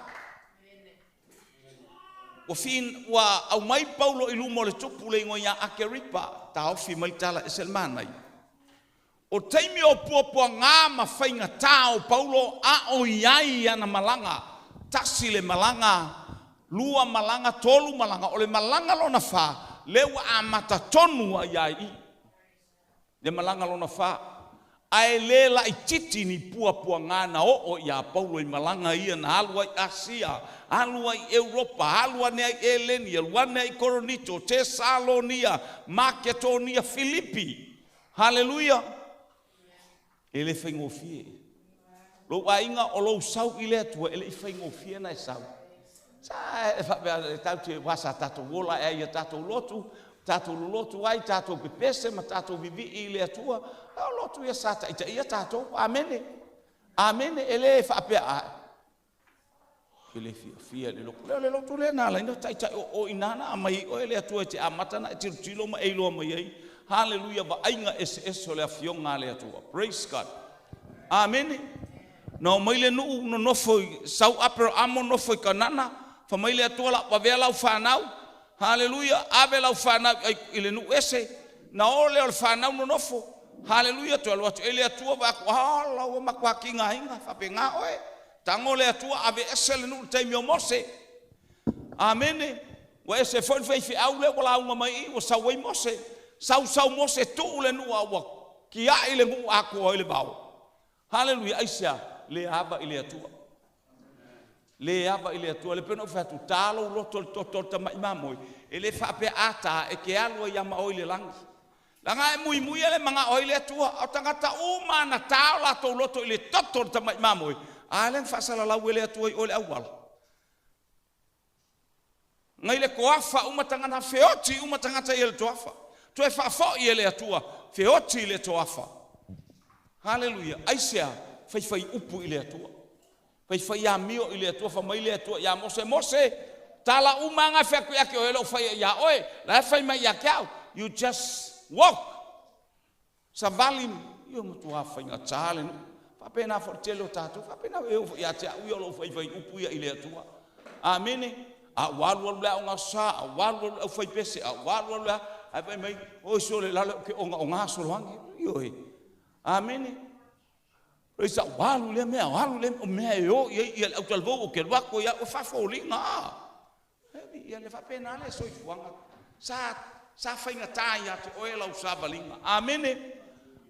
Ua fi ua aumai Paulo i luma o le tupu le igoa ia Akeripa, taofi mai tala e se le manaia. O taimi o puapuaga ma faigatā o Paulo a o i ai ana malaga, tasi le malaga, lua malaga, tolu malaga, o le malaga lona fa, lea ua amata tonu ai ai i. Le malaga lona fa. Ae le laititi ni puapuaga na oo ia Paulo i malaga ia na alu ai Asia, alu ai Europa, alu ane ai Eleni, alu ane ai Korinito, Tesalonia, Maketonia, Filipi. Haleluia. E le faigofie. Lou aiga o lou sau i le Atua, e le i faigofie na e sau. Sa e faapea e tau te wasa tatou ola e ai ia tatou lotu, tatou lolotu ai, tatou pepese ma tatou vivii i le Atua. O lotu ia sa taitaia tatou. Amene. Amene. E le faapea a. E le fiafia le lotu. Lea o le lotu lea na ala ina taitai o o ina na amai o e le Atua e te amata na e tilotilo ma e iloa mai ai. Haleluia, vaaiga eseese o le afioga a le Atua. Praise God. Amene. Na o mai le nuu nonofo i sau Aperamo nofo i Kanana, fa mai le Atua la pavea lau whanau. Haleluia, ave lau whanau i le nuu ese. Na o le o le whanau nonofo. Haleluia, toe alu atu e le Atua va aku, ah, la ua makuakinga inga, faapena oe. Tango le Atua ave ese le nuu le taimi o Mose. Amene. Ua ese foi le faifeau lea ua lauga mai i, ua sau ai Mose. Sau sau Mose tuu le nuu a ua kiai le nuu atoa i le vao. Haleluia, aisea, le ava i le Atua. Le ava i le Atua, le pena o whatu, tālo loto le toto le tamai mamoe, e le whaapea ata e ke alu ai ama oi le langi. Langa e mui mui ele manga oi le Atua, o tangata uma na tāo latou loto i le toto le tamai mamoe, a le whaasalalau e le Atua i o le awala. Ngai le toafa uma tangata feoti uma tangata i le toafa. Toe whaafoi e le Atua, feoti i le toafa. Haleluia. Aisea, fai fai upu i le Atua. Fai fai amio i le Atua, fa mai le Atua ia Mose, Mose, tala uma nga whea kui ake oe lo whai ia oe, la e whai mai ia ke au. You just walk. Savali, io matua whai ngā tale nu. Whapena fo te tele o tātou, whapena e o ia te au ia lo whai whai upu ia i le Atua. Amene. A walu alu lea o ngā sa, a walu alu au whai pese, a walu alu lea, ai whai mai, oi sole lale o ke onga o ngā soloangi. Io e. Amene. Reisa walu lea mea, walu lea o mea e o ia ia le autalvou o ke luako ia o whafaulinga a. Hevi ia le whapena le soifuanga. Sa sa whainga ia te oe lau savalinga. Amene.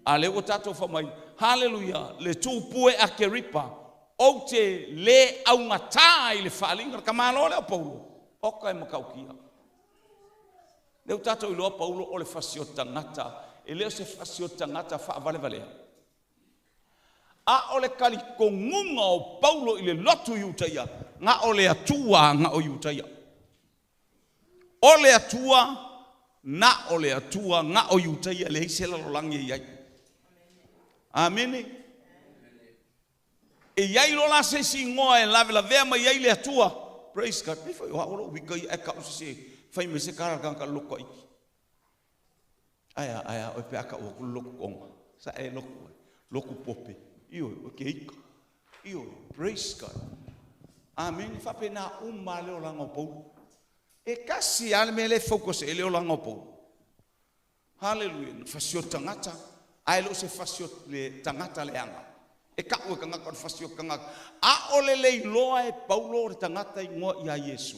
A le ua tātou whamai. Haleluia. Le tupue Akeripa. Ou te le augatā i le whaalinga. Ka malo le o Paulo. Oka e makaukia. Le ua tātou iloa Paulo o le fasio tangata. E leo se fasio tangata whaavalevalea. A o le kalikongunga o Paulo i le lotu i Utaia, nga o le Atua nga o Iutaia. O le Atua, na o le Atua nga o Iutaia le ise lalolangi e iai. Amene. E iai lo la se si ngoa e lave la vea mai ai le Atua. Praise God. Pe foi o lo wika i e ka o se fai me se kara ka loko iki. Aia aia o pe aka o ku loko konga. Sa e loko loko pope. Io o ke ika. Io praise God. Amen. Fa pe na uma le o langa o Paulo. E kasi ale me le focus e le o langa o Paulo. Hallelujah. Fasio tangata. Ai lo se fasio le tangata le anga. E ka ue kangaka o le fasio kangaka. A o le leiloa e Paulo o le tangata i ngoa ia Iesu.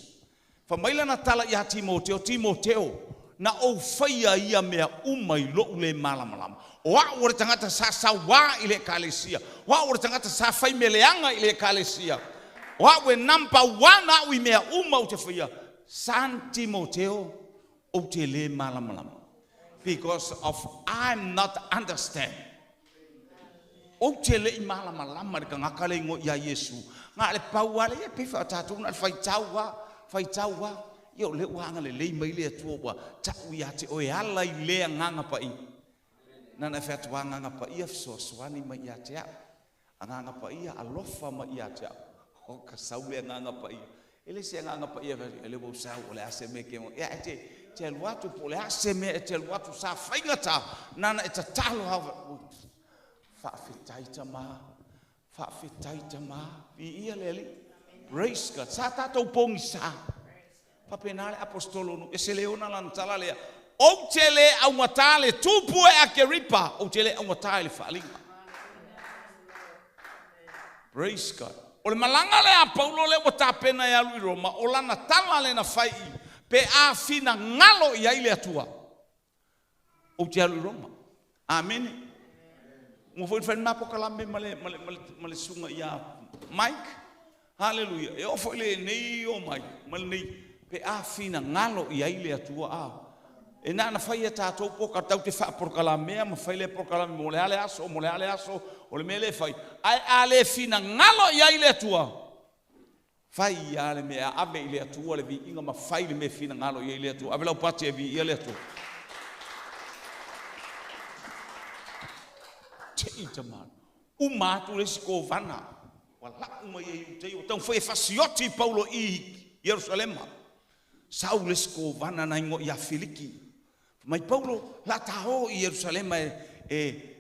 Fa maila na tala ia Timoteo, Timoteo, na o whaia ia mea uma i lou le malamalama. O au o le tangata sa sawā i le ekalesia. O au o le tangata sa whaimeleanga i le ekalesia. O au e number one au i mea uma ou te faia. San Timoteo, ou te le malamalama. Because of I'm not understand. Ou te le i malamalama le tagata le igoa ia Iesu. Na le pau lava lea, ia pei faatatou na o le faitau lava, faitau lava. Ia o lea ua agalelei mai le Atua ua tau ia te oe e ala i le Agaga Paia. Na ona e fai atu, Agaga Paia fesoasoani mai ia te au. Agaga Paia alofa mai ia te au. O ka sau le Agaga Paia. E le se Agaga Paia e fai atu, e le ua ou sau, o le a se mea e te ia e te, te alu atu po o le a se mea e te alu atu sa faigata, na ona e tatalo lava. Faafetai Tama, faafetai Tama, viia le Alii. Praise God. Sa tatou pogisa. Faapena le Aposetolo nu ese le ona lana tala lea, Ou te le augata le tupu e Akeripa, ou te le augata i le faaaliga. Praise God. O le malaga lea a Paulo lea ua tapena e alu i Roma, o lana tala lea na fai i, pe a finagalo i ai le Atua, ou te alu i Roma. Amene. Ua foi fai ma pokalame ma le, ma le, ma le, ma le susuga ia Mike. Haleluia. E oo foi lenei o mai ma lenei pe a finagalo i ai le Atua a. E na ona fai e tatou po tau te faapolokalamea ma fai le polokalame mo le a le aso, mo le a le aso, o le mea lea e fai. Ae a le finagalo i ai le Atua, fai lava le mea, ave i le Atua le viiga ma fai le mea e finagalo i ai le Atua. Ave lau pati e viia le Atua. Te i tamalo. Uma atu le isi kovana. Ua lau mai e Iutei, ua taumafai e fasioti i Paulo i Ierusalema. Sau le isi kovana na igoa ia Filiki. Fai mai Paulo, la ta o i Ierusalema e, e,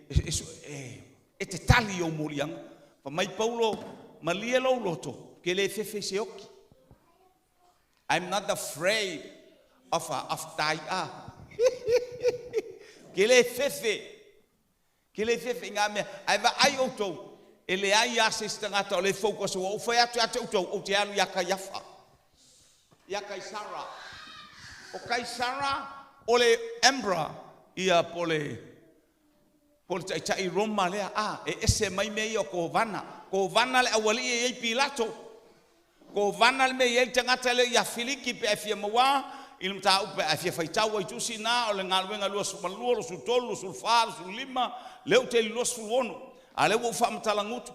e, e, e te tali i ou moliaga. Fai mai Paulo, malie lou loto, ke le fefe i se oki. I'm not afraid of, a, of die. Ah. Ke le fefe. Ke le fefe i ngā mea. Ae vaai outou, e leai lava se isi tagata o le focus ua ou fai atu ia te outou, ou te alu ia Kaiafa, ia Kaisara. O Kaisara o le emperor, ia po le po le taitai Roma lea, a, e ese mai mea ia o kovana. Kovana le aualii e i ai Pilato. Kovana le mea e i ai le tagata lea ia Filiki pe a e fia maua i le mataupu pe a e fia faitau ai tusi na o le galuega 22, 23, 24, 25, lea ou te i le 26, a lea ua ou faamatalagutu.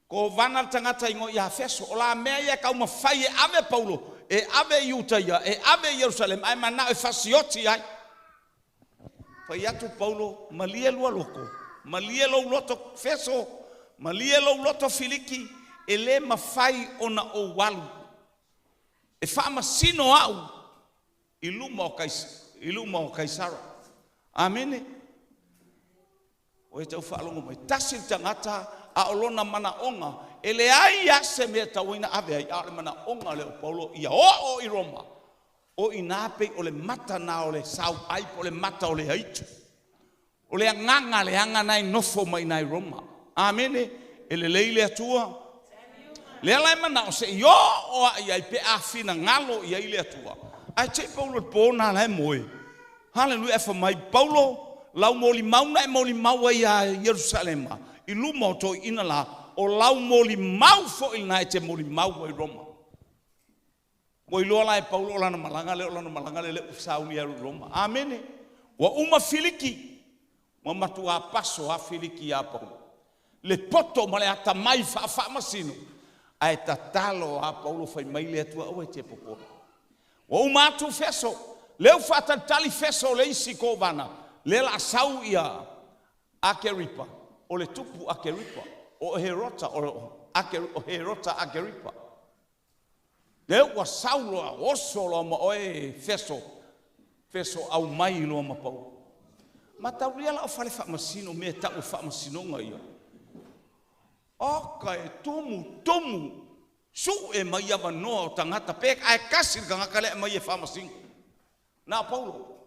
Kovana le tagata igoa ia Feso. O la mea ia e taumafai e ave Paulo, e ave i uta ia, e ave i Ierusalema, ae manao e fasioti ai. Fai atu Paulo, malie lua loto, malie lou loto Feso, malie lou loto Filiki, e le mafai ona ou alu e faamasino au i luma o, i luma o Kaisara. Amene. O e tau faalogo mai, tasi le tagata a o lona manaoga, e leai lava se mea e tatau ai ona ave ai, a o le manaoga lea o Paulo ia oo i Roma. O i ina pei o le mata na o le sauai po o le mata o le aitu. O le agaga leaga na e nofo mai i ina i Roma. Amene. E lelei le Atua. Lea la e manao se i oo a i ai pe a finagalo i ai le Atua. Ae te i Paulo i le po na la e moe. Haleluia, e fai mai Paulo, lau molimau na e molimau ai ia Ierusalema i luma o toeaiina la, o lau molimau foi lena e te molimau ai i Roma. Ua iloa la e Paulo o lana malaga lea, o lana malaga lea, lea ua sauni e alu i Roma. Amene. Ua uma Filiki, ua matuā paso lava Filiki ia Paulo. Le poto ma le atamai faafaamasino, ae tatalo lava Paulo fai mai le Atua, aua e te popole. Ua uma atu Feso, lea ua faatalitali Feso le isi kovana, lea la a sau ia Akeripa, o le tupu Akeripa, o Herota, o Herota Akeripa. Lea ua sau loa, oso loa ma oe Feso, Feso aumai loa ma Paulo. Mataulia la o fale faamasino, mea e tau o faamasinoga ia. Oka e tumu, tumu, sue mai avanoa o tagata, pe ae kasi le tagata lea e aumai e faamasino. Na o Paulo.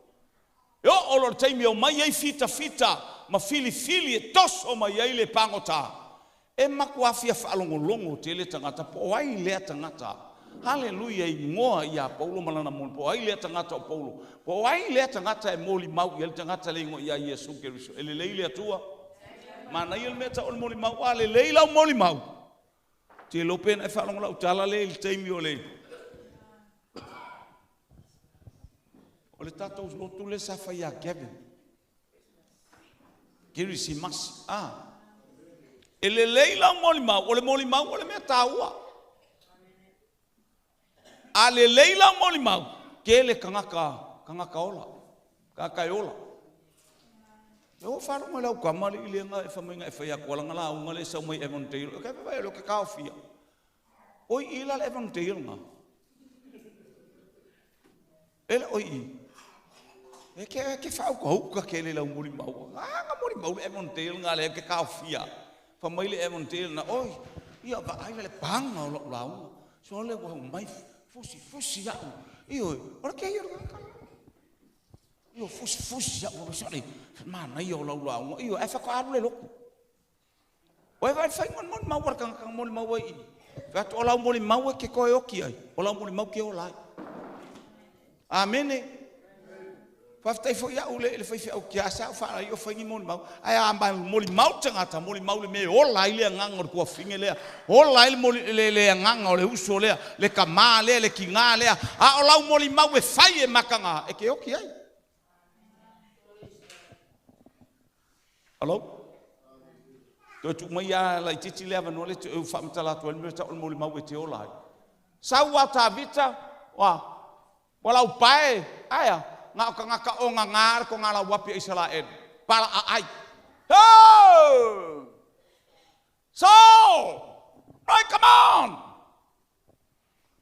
E oo loa i le taimi e omai ai fitafita ma filifili e toso mai ai le pagota, e matua fia faalogologo tele tagata po o ai lea tagata. Haleluia, e igoa ia Paulo ma lana moni, po o ai lea tagata o Paulo, po o ai lea tagata e molimau i ai le tagata le igoa ia Iesu Keriso. E lelei le Atua. Manaia le mea tau o le molimau, a lelei lau molimau. Te lope na e whaalongo lau tala le i le taimi o le o le tātou lotu le sa whai a Kevin. Kirisi masi. Ah. E le leila moli mau, o le moli mau o le mea tāua. A le leila moli mau, ke le kangaka, kangaka ola. Kaka e ola. E o whaalongo lau kamali i le nga e whamainga e whai aku alanga la unga le sau mai Evan Taylor. Ke pe vai lo ke kaofia. Oi ila le Evan Taylor nga. Ele oi i. E ke whau ka huka ke le lau moli mau. Nga moli mau le Evan Taylor nga le ke kaofia. Whamai le Evan Taylor na oi. Ia va ai le panga o lau launga. So le wa mai fusi fusi au. Io ora ke ia ka. Io fusi fusi au o sale. Mana ia o lau launga. Io e whakaaru le loku. Oe vai whai mon mon mau kanga kanga moli mau ai. Whatu o lau moli mau e ke koe oki ai. O lau moli mau ke o lai. Amene. Whaftai fo ia ule le whai au kia sa wha i o whaingi moli mau. Ai a mai moli mau tangata moli mau le me ola i le nganga o kua finge lea. Ola i le moli le nganga o le uso lea. Le kama lea le kinga lea. A o lau moli mau e whai e makanga. E ke oki ai. Hello? Toe tu mai a lai titi lea vanoa le te whaamatala atu ele mea o le moli mau e te ola ai. Sau a tāvita, wa, walau pae, aia, ngā o kangaka o ngā ngā ko ngā lau wapi Israel. Pala a ai. Oh! Saul! Right, come on!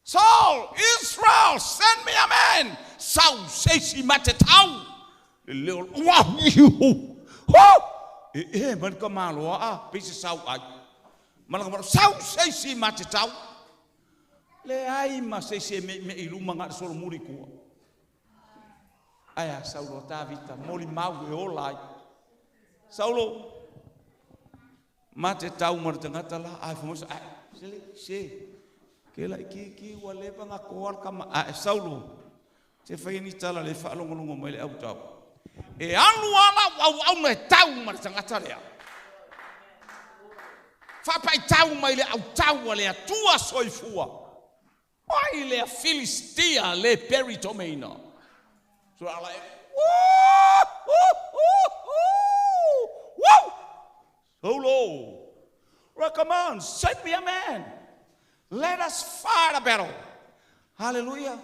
Saul, Israel, send me a man! Saul, seisi mate tau! Le leo, wah, ho! E, man ka maloa a, pese sau ai. Mana ka sau seisi mate tau! Le ai ma seisi me iluma ngā solo muri kua. Aia, Saulo tāvita, moli mau e ola ai. Saulo, mate tau mara tangata la, ai whamosa, ai, sele, se, ke lai ki ki ua lepa ngā koal kama, ai, Saulo, te whai ni tala le whaalongolongo mai le au tau. E anu ala au au na tau mara tangata lea. Whapai tau mai le au tau a le atua soifua. Ai le Filistia le peritomeina. So ala e, woo, woo, woo, woo. Saulo, well, come on, send me a man. Let us fight a battle. Hallelujah.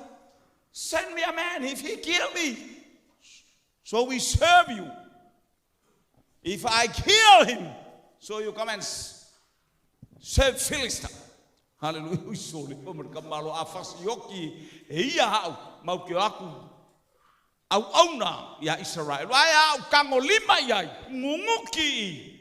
Send me a man if he kill me. So we serve you. If I kill him, so you come and serve Philistine. Hallelujah. So le kamalo afasi e ia hau mau ke aku au auna ia Israel. Ai au kango lima iai ngunguki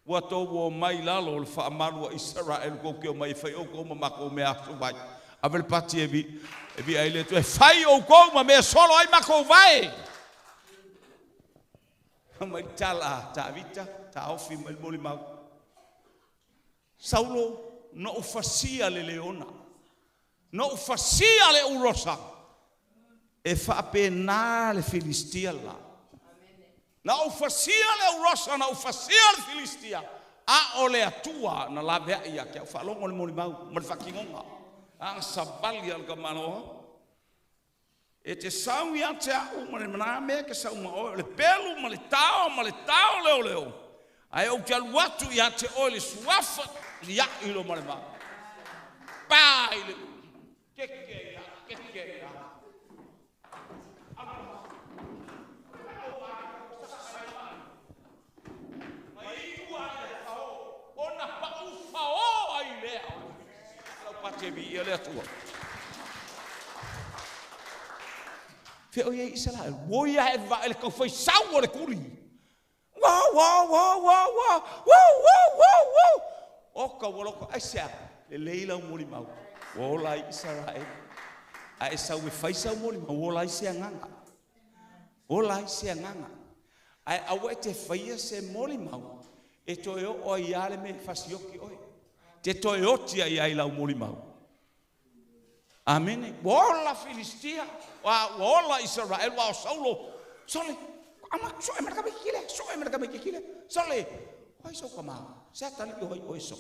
ua tō mai lalo o le whaamalu a Israel ko ke o mai whai o ko mako mea aso vai. Ave le pati e vi ai le tu e whai o ko ma mea solo ai mako vai. Mai tala tāvita, tā ofi mai moli mau. Saulo no ufasia le leona. No ufasia le urosa. E whaape nā le Filistia la. Na ufasia le urosa, na ufasia le Filistia. A o le atua na lavea ia kia whaalongo le moli mau, ma le whakingonga. A sabali al ka manoa. E te sau ia te au ma le mana mea ke sau ma oe, le pelu ma le tao ma le tao leo leo. Ai o te alu atu ia te oe le suafa ia ilo ma le mau. Pa i le keke ia, keke ia. Ona pa ufa o ai lea. Lau pate vi ia le atua. Fe o ia Israel, wo ia e va ele kau fai sau o le kuri. Wow, wow, wow, wow, wow, wow, wow, wow, wow. O ka waloko, ai sea, le leila o moli mau. Ola i Israel. A e sau e fai sau moli mau, ola i sea nganga. Ola i sea nganga. Ai aua e te whaia se moli mau, e toe o ai ale me fasioki oe. Te toe oti ai ai lau moli mau. Amene. Ola Filistia, ola Israel, wa Saulo. Sole, ama so e marka kile, so e marka kile. Sole, oi so kama. Sa tali oi oi so.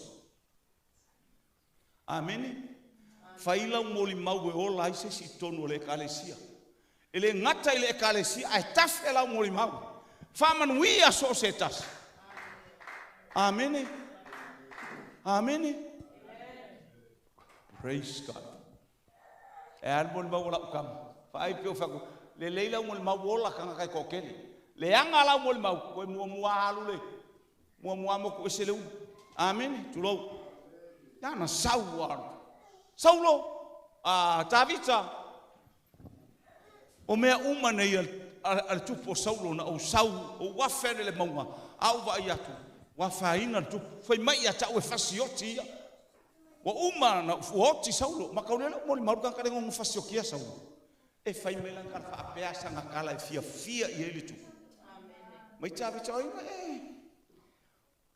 Amene. Fai lau molimau e ola ai se isi i totonu o le ekalesia. E le gata i le ekalesia, ae tafe lau molimau. Faamanuia so o se tasi. Amene. Amene. Praise God. E a le molimau o lau kama. Faai pe o whaku. Le leila molimau ola kanga kai toatele. Le anga lau molimau. Koe mua mua alu le. Mua mua moku e se le ulu. Amene. Tulou. Nana sau alu. Saulo. Tavita. O mea uma nei a le tupu o Saulo na ou sau o wafe le maunga. Au vai atu. Wafaina le tupu. Fai mai ia tau e fasioti ia. Ua uma na ua oti Saulo. Makaulele o moli maru kaka lengo fasiokia Saulo. E fai mai lan kala faapea sanga kala e fia fia i le tupu. Mai Tavita o ina e.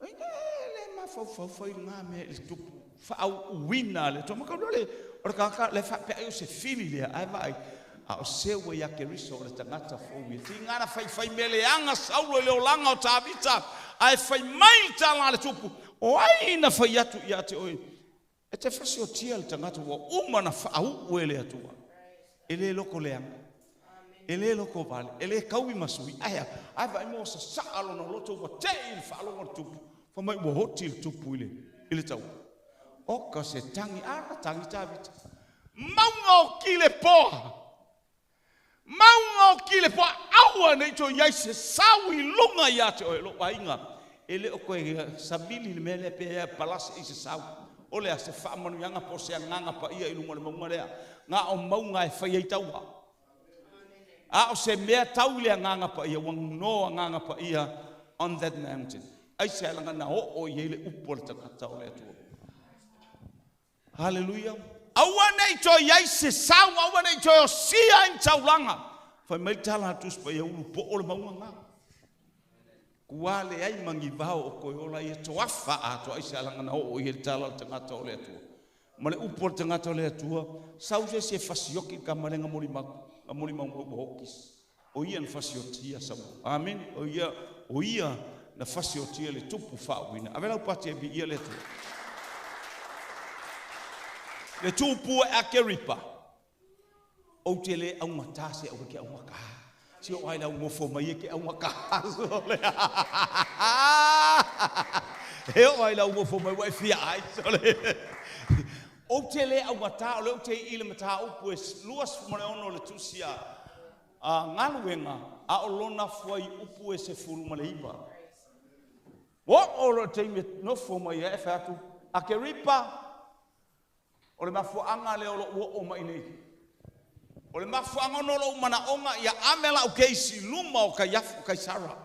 Ina e le mafau fau fai ngā mea i le tupu. Whaau uina le tō. Makaulele o le kaka le faapea ai o se fili lea. Ai vai. A o seua ia Keriso o le tagata fou ia. Tingana fai fai mele anga Saulo i le olaga o Tavita. Ae fai mai le tala a le tupu. O ai na fai atu ia te oe. E te fasiotia le tagata ua uma na whaau e le atua. E le loko leanga. E le loko vale. E le kaui masui. Ai, ai vai mo sa sa alo na loto ua te i le whaalogo le tupu. Fa mai ua hoti le tupu i le tau. O ka se tangi, ana tangi Tavita. Maunga o ki le poa. Maunga o ki le poa. Aua nei to iai se sau i lunga ia te oe lo ainga. E le o koe savili le mea lea pe ea palase i se sau. O le a se faamanuiaga po o se agaga paia i luga o le mauga lea. Ngā o mauga e fai ai taua. A o se mea tau i le agaga paia, ua no agaga paia on that mountain. Ai se alanga na o o i le upu o le tagata o le Atua. Hallelujah. Aua nei toe iai se sau, aua nei toe o sia i taulaga. Fai mai tala atu pa ia ulu po o le maunga ngā. Kua le ai mangi vao o koe ola ia toafa a toa ai se alanga na o i le tala o le tagata o le Atua. Ma le upu o le tagata o le Atua, sau se se fasioki ka malenga moli mau, ka moli mau mau hokis. O ia na fasiotia sau. Amen. O ia na fasiotia le tupu faauina. Ave lau pati e bi ia le Atua. Le tupu e Akeripa. O te le aungata se au ke aungaka. Si o ai lau ngofo mai e ke aungaka. Sole. He o ai lau ngofo mai wa e fia ai. Sole. O te le aungata o le o te i le mata upu e luas mole ono le tusia. A ngaluenga a o lona fuai upu e se fulu ma le iwa. O o lo te ime nofo mai e whatu. Akeripa. O le mafuanga le o lo o o mai nei. O le mafuanga no lo mana onga ia amela o keisi luma o kai Kaisara.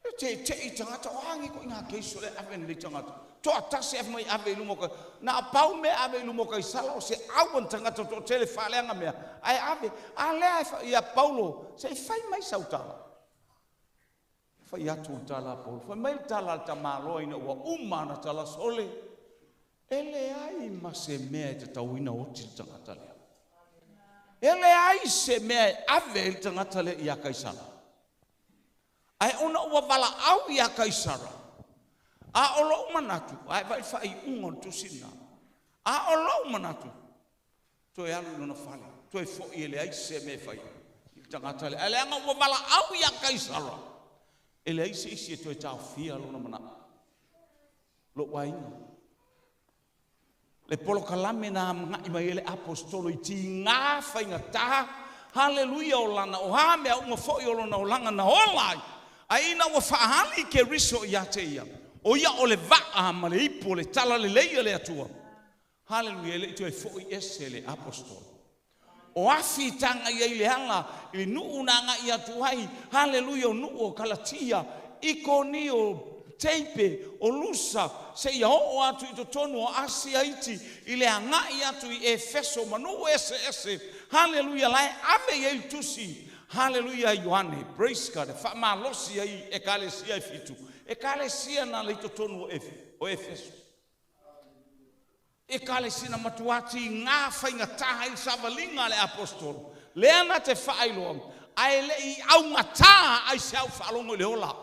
E te te i tangata o hangi ko ngā keisi o le ave le tangata. Toa tasi ave mai ave i luma o kai. Na pau me ave i luma o Kaisara o se awan tangata to tele whaleanga mea. Ai ave, a lea ia Paulo, se i fai mai sautala. Fai atu o tala Paulo. Fai mai tala al tamaloa ina ua uma na tala sole. E le ai ma se mea e te tauina oti le tangata lea. E le ai se mea e ave i le tangata lea ia Kaisara. Ai ona ua wala au ia Kaisara. A o lou manatu, ai vai whai unga o le tusina. A o lou manatu, toe alu i lona fale, toe fo i e le ai se mea e fai i le tangata lea. Ai leanga ua wala au ia Kaisara. E le ai se isi e toe taofia lona manatu. Lo wainga. Le polo kalame na ngai mai ele apostolo i ti ngā whainga taha. Hallelujah o lana o ha mea unga foi o lona o langa na ola ai. Ai ina ua whaahali ke riso ia te ia. O ia o le vaa ma le ipu o le tala le leia le atua. Hallelujah le toe foi ese le apostolo. O afi tanga ia i le ala, i nuu na nga ia tuai. Hallelujah o nuu o Kalatia. Ikoni o teipe o lusa se ia o atu i totonu o Asia iti i le angai atu i Efeso manu ese ese. Hallelujah lae ave ia i tusi. Hallelujah Ioane. Praise God. Fa malosi ai e kalesia e fitu. E kalesia na le totonu o Efeso. E kalesia na matuati ngā whainga taha i savalinga le apostolo. Lea na te whaailoa. Ai le i aungata ai se au whaalongo i le ola.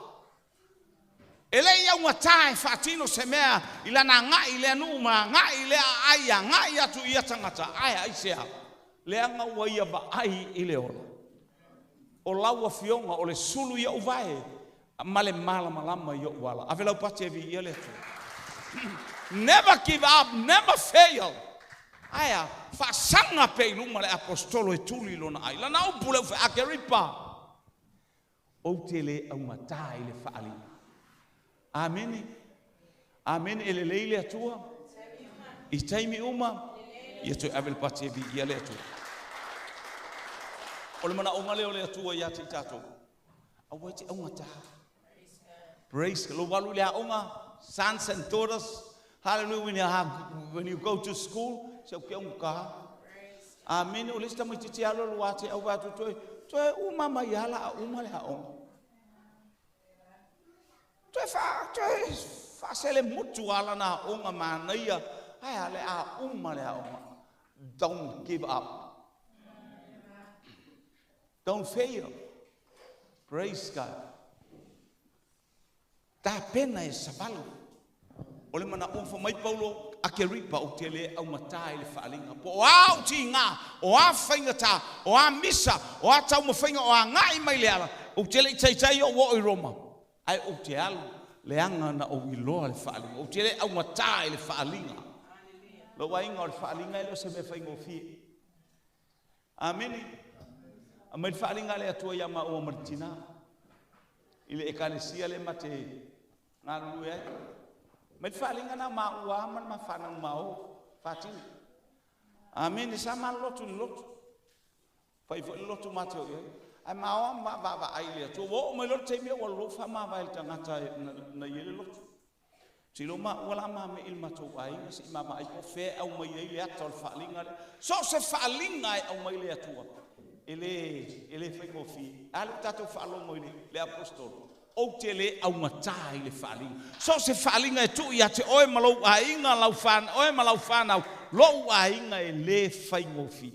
E le i augatā e faatino se mea i lana agai i lea nuu ma agai i lea aai agai atu i ia tagata, ae aisea? Leaga ua ia vaai i le ola. O lau Afioga o le sulu i ou vae ma le malamalama i ou ala. Ave lau pati e viia le Atua. Never give up, never fail. Ae a? Faasaga pea i luma le Aposetolo e tuli i lona ai. Lana upu le ufe Akeripa. Ou te le augatā i le faaliga. Amene. Amene. E lelei le Atua i taimi uma. Ia toe ave le pati e viia le Atua. O le manaoga lea o le Atua ia te i tatou. Aua e te augatā. Praise God. Lou alu i le aoga, sons and daughters, hallelujah, when you, have, when you go to school, se au ke augatā. Amene. O le isi tamaitiiti alu alu a te au atu toe, toe uma mai ala a uma le aoga. Toe fa, toe faasele mutu ala na aoga manaia, ae a le a uma le aoga. Don't give up. Don't fail. Praise God. Tapena e savali. O le manaʻoga fai mai Paulo, Akeripa, ou te le augatā i le faaaliga. Po o a ou tigā, o a faigata, o a misa, o a taumafaiga o agai mai le ala, ou te le i taitai ou oo i Roma, ae ou te alu leaga na ou iloa le faaaliga. Ou te le augatā i le faaaliga. Lou aiga, o le faaaliga e le o se mea faigofie. Amene. Aumai le faaaliga a le Atua ia maua ma le tina i le ekalesia le ma te galulue ai. Mai le faaaliga na maua a ma le mafanau mao faatino. Amene. Sa ma lotu i le lotu. Fai foi le lotu ma te o i ai. Ae maoa ma vaavaai i le Atua. Ua oo mai loa le taimi ua lou faamavae i le tagata na i ai le lotu. Tilo ma ua la ma me i le matou aiga se i maavaai po o fea e aumai ai le ata o le faaaliga lea. So o se faaaliga e aumai le Atua, e le, e le faigofie. A lea ua tatou faalogo i le, le Aposetolo, ou te le augatā i le faaaliga. So o se faaaliga e tuu ia te oe ma lou aiga, lau whan, oe ma lau whanau, lou aiga e le faigofie.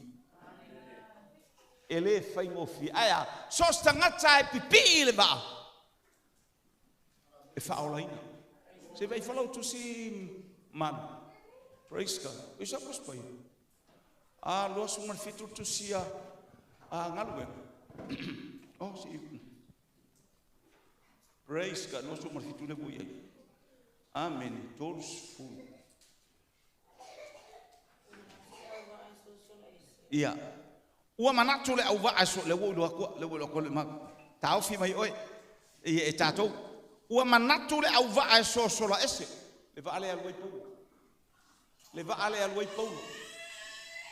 E le faigofie. Ae a, so o se tagata e pipii i le vaa, e faaolaina. Se vai falau tusi malu. Praise God. O isa pos pai. A loa sunga le fitu tusi a a galuega. Oh, si. Praise God. Loa sunga le fitu le vui ai. Amen. Todos full. Ia. Ua manatu le auvaa e so, le ua iloa atu, le ua iloa atu le ma, taofi mai oe, ia e tatou. Ua manatu le auvaa e sosola ese, le vaa lea e alu ai Paulo. Le vaa lea e alu ai Paulo.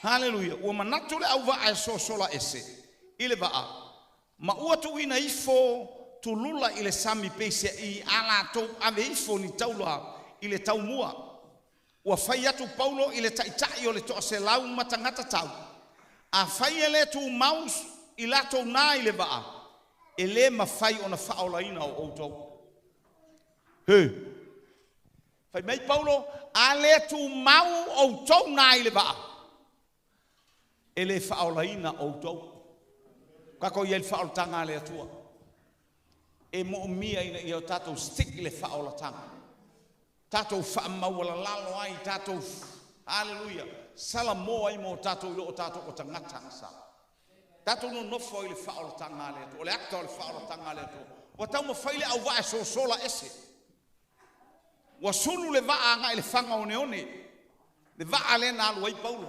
Haleluia. Ua manatu le auvaa e sosola ese i le vaa, ma ua tuuina ifo tulula i le sami peiseai a latou ave ifo ni taula i le taumua. Ua fai atu Paulo i le taitai o le toaselau ma tagata tau, Afai e le tumau i latou na i le vaa, e le mafai ona faaolaina o outou. He. Fai mai Paulo, A le tumau outou na i le vaa, e le faaolaina outou. Tatou i ai i le faaolataga a le Atua. E moomia ina ia o tatou stick i le faaolataga. Tatou faamaualalalo ai, tatou, haleluia, salamo ai mo tatou i loo tatou o tagata sa. Tatou nonofo ai i le faaolataga a le Atua. O le ata o le faaolataga a le Atua. Ua taumafai le auvaa e sosola ese. Ua sulu le vaa agai le faga oneone. Le vaa lea na alu ai Paulo.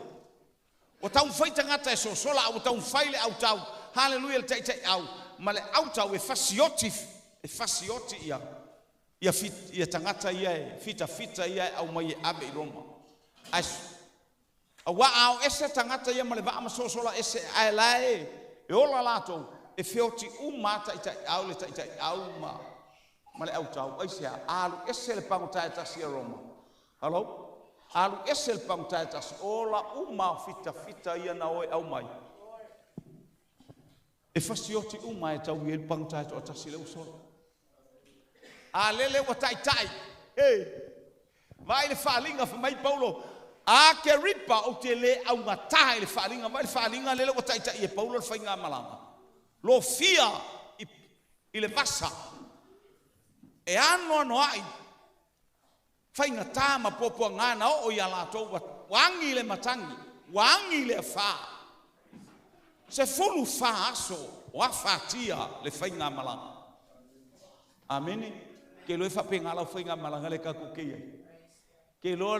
Ua taumafai tagata e sosola, a ua taumafai le autau, haleluia, le taitaiau ma le autau e fasioti, e fasioti ia, ia, ia tagata ia e fitafita ia e aumai e ave i Roma. Ae, aua a o ese tagata ia ma le vaa ma sosola ese, ae la e, e ola latou, e feoti uma a taitaiau, le taitaiau ma, ma le autau. Aisea? Alu ese le pagota e tasi e Roma. Hello? Alu ese le pagota e tasi. Ola uma o fitafita ia na o e aumai. E fasioti uma e tau i ai le pagota e toatasi le usola. A lele ua taitai. Hey. Vaai le faaaliga fai mai Paulo, Akeripa, ou te le augatā i le faaaliga. Vaai le faaaliga lele ua taitai e Paulo le faigamalaga. Lofia i, i le vasa. E ano ano ai, whainga ma pōpua ngāna o ia lātou, ua angi le matangi, ua angi le whā. Se fulu whā aso, o a whātia le whainga malanga. Amene. Ke loe whapenga lau whainga malanga le kako ke ia. Ke loe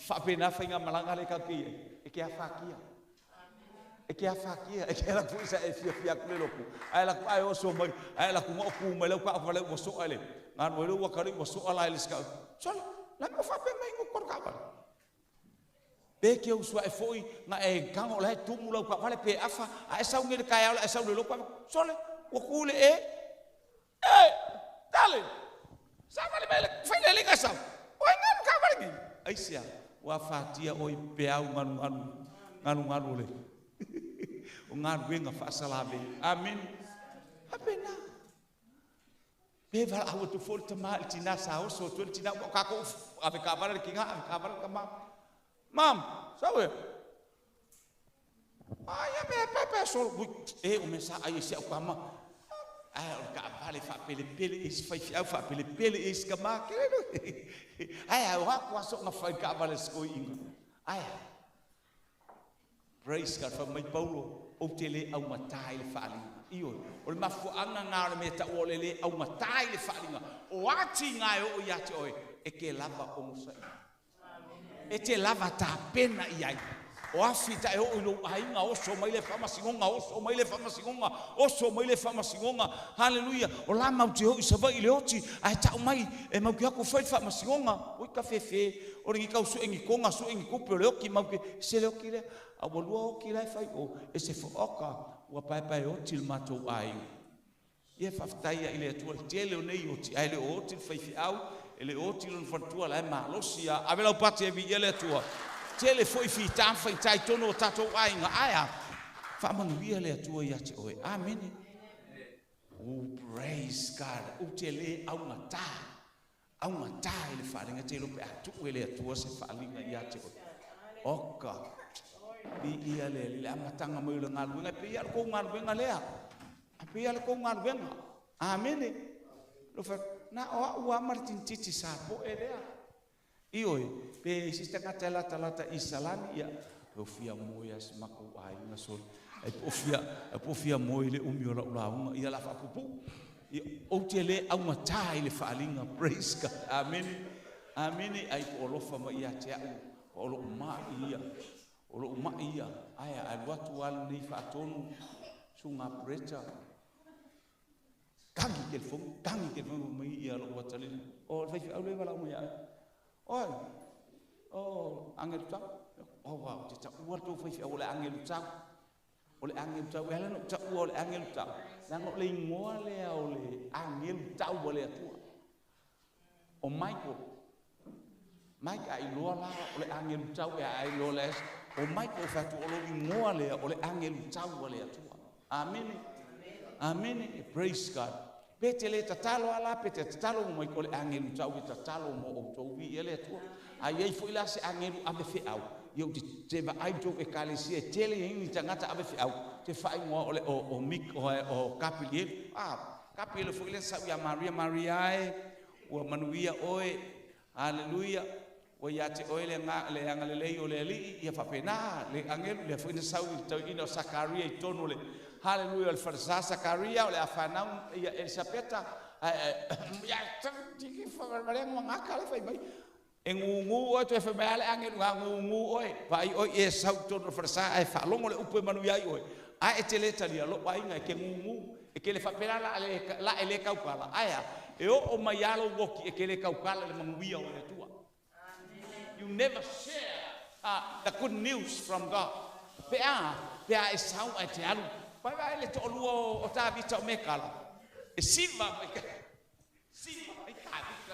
whapenga whainga malanga le kako ke ia. E ke a whākia. E ke a whākia. E ke la kuisa e fia fia kule loku. Ai la ai oso mai, ai la ku ngoku mai lau ka wale ua soa le. Ngā noi ua kari ua soa lai le ska. Sole, la mo whape mai ngu kor ka wale. Pe ke usua e foi nga e kango le tumu lau ka wale pe afa a e sau ngele kai aula e sau le loku. Sole, ua kule e. E, dale. Sa wale mai le whaile le ka sau. Oi nganu ka wale ngi. Ai sia, ua whātia oi pe au nganu nganu. Nganu nganu le. O ngā ruenga whaasalave. Amen. Hape nā. Pe wala awa tu fo le tama le tina sa oso tu le tina wa kako ave ka wala le kinga ave ka wala ka ma. Mam, sawe. Ai pe pe pe so e o me sa ai se au kama. Ai o ka wale fa pele pele is fai fi au fa pele pele is ka ma ke no. Ai au ha kwa so nga fai ka wale sko inga. Ai. Praise God fa mai Paulo o te le au matai le whaalinga. Iyo, o le mafuanga ngā o le mea tau o le le au matai le whaalinga. O ati ngā e o i ati oe, e ke lava o ngosa i. E te lava tā pena i ai. O afi ta e o i lo ainga, oso mai le whamasingonga, oso mai le whamasingonga, oso mai le whamasingonga. Hallelujah. O la mau te hoi sawa i le oti, ai tau mai, e mau ki ako whai whamasingonga. Oi ka whewhe, o ringi kau suengi konga, suengi kupe o le oki mau ke, se le oki le. A ua lua oki lai whai o, e se whaoka, ua pai pai oti le mātou ai. Ia whawhitaia i le atua le tele o nei oti, ai le o oti le whaiwhi au, e le oti le whantua lai malosi a, ave lau pati e vi ia le atua. Tele foi fi tā whai tai tono o tātou ainga, aia, whaamanuia le atua ia te oe. Amene. Oh, praise God. O te le au ngata i le whaalinga, te lope atu e le atua se whaalinga ia te oe. Oka. Bi ia le le amatanga mai o le ngaluenga, pe ia le kou ngaluenga lea. A pe ia le kou ngaluenga. Amene. Lo fa na o au a martin titi sa po e lea. Ioi, pe sista kata lata lata isalani ia. O fia moi as maku ai nga sol. E po fia moi le umi o la ulaunga ia la fa pupu. Ia o te le au matai le whaalinga. Praise God. Amene. Amene ai po alofa ma ia te au. O lo ma ia. O lo mai ia, ai a luatu ala nei whaatonu, sunga preta. Kangi ke fongu mai ia lo watalina. O whai au le wala mai ai. Oi, o angelu tau. O wow, te tau ua tō whai o le angelu tau. O le angelu tau, e ala no tau o le angelu tau. Langa o le ingoa lea o le angelu tau o le atua. O Michael. Mike ai loa la o le angelu tau e ai loa le o Michael whatu o lo ingoa lea o le angelu tau o le atua. Amene. Amene. Praise God. Pe te le tatalo ala, pe te tatalo mo mai ko le angelu tau e tatalo mo o tau i ele atua. Ai ai foi la se angelu ave wheau. Iau te va ai tau e kalesia e tele ni tangata ave wheau. Te whaingoa o le o Mik o Kapiliel. Ah, Kapiliel foi le sau ia Maria Maria e ua manuia oe. Hallelujah. O ia te oe le anga le lei o le alii, ia whapena, le angelu, le fuina sau i tau ina o Sakaria i tonu le, hallelujah, le wharasa Sakaria, o le awhanau, ia Elisapeta, ia tiki whawarenga ngaka le whai mai. E ngungu oe, toe whai mai ale angelu, ngā ngungu oe, whai oe e sau tonu le wharasa, e whalongo le upu e manu iai oe. A e te le talia, lo wainga e ke ngungu, e ke le whapena la e le kaukala. Aia, e o o mai alo woki e ke le kaukala le manguia o le atua. You never share the good news from God. Pea e sau ai te alu. Pai vai le to'olua o Tavita o Mekala. E siva mai ka. Siva mai ka vika.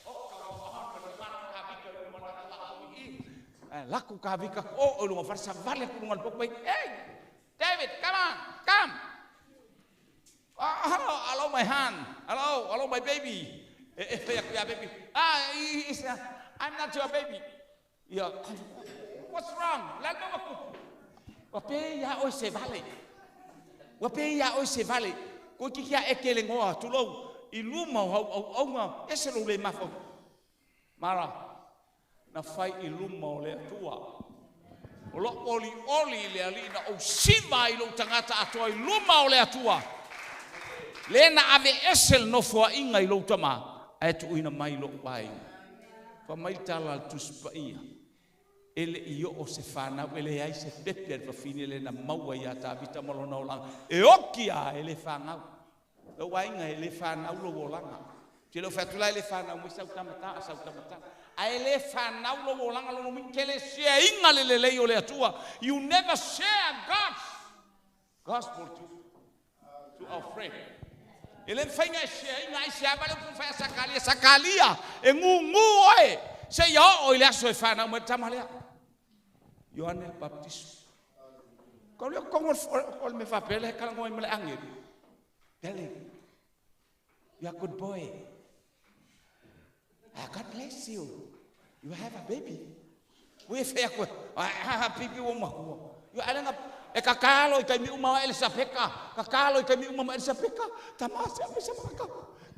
O ka o ka vika o mana la o i. Laku ka vika o o lunga farsa vale ku lunga pok mai. Hey, David, come on, come. Oh, hello, hello my hand. Hello, hello my baby. Eh, ya baby. Ah, I'm not your baby. Yeah. What's wrong? La no maku. Wa pe ya o se vale. Wa pe ya o se vale. Ko ki kia e ke le ngoa tulou. I luma o au au auga ese lo le mafau. Mara na fai i luma o le atua. O lo oli oli le ali na o siva i lo tangata atoa i luma o le atua. Le na ave ese le nofo a inga i lo tama ae tu ina mai lo wai. Fa mai tala al tuspaia. Ele i o se whanau, ele ai se pepe al fafine le na maua ia Tavita malona olanga. E oki a ele whanau. Lo wainga ele whanau lo olanga. Te lo whatula ele whanau mai sau tamata, sau tamata. A ele whanau lo olanga lo mi kele share inga le le lei o le atua. You never share God's gospel to our friend. Ele whainga e share inga ai share vale upu whaia sakalia, sakalia. E ngu ngu oe. Se ia o ile aso e whanau mai tamalea. Ioane Baptist. Kau leo kongo o le me whapele, he kalango e mele angelu. Dele, you are a good boy. God bless you. You have a baby. We whea koe. Ah, pipi o mahua. You alenga, e kakalo i kai mi uma Elisapeka. Kakalo i kai mi uma Elisapeka. Tama se ape se maka.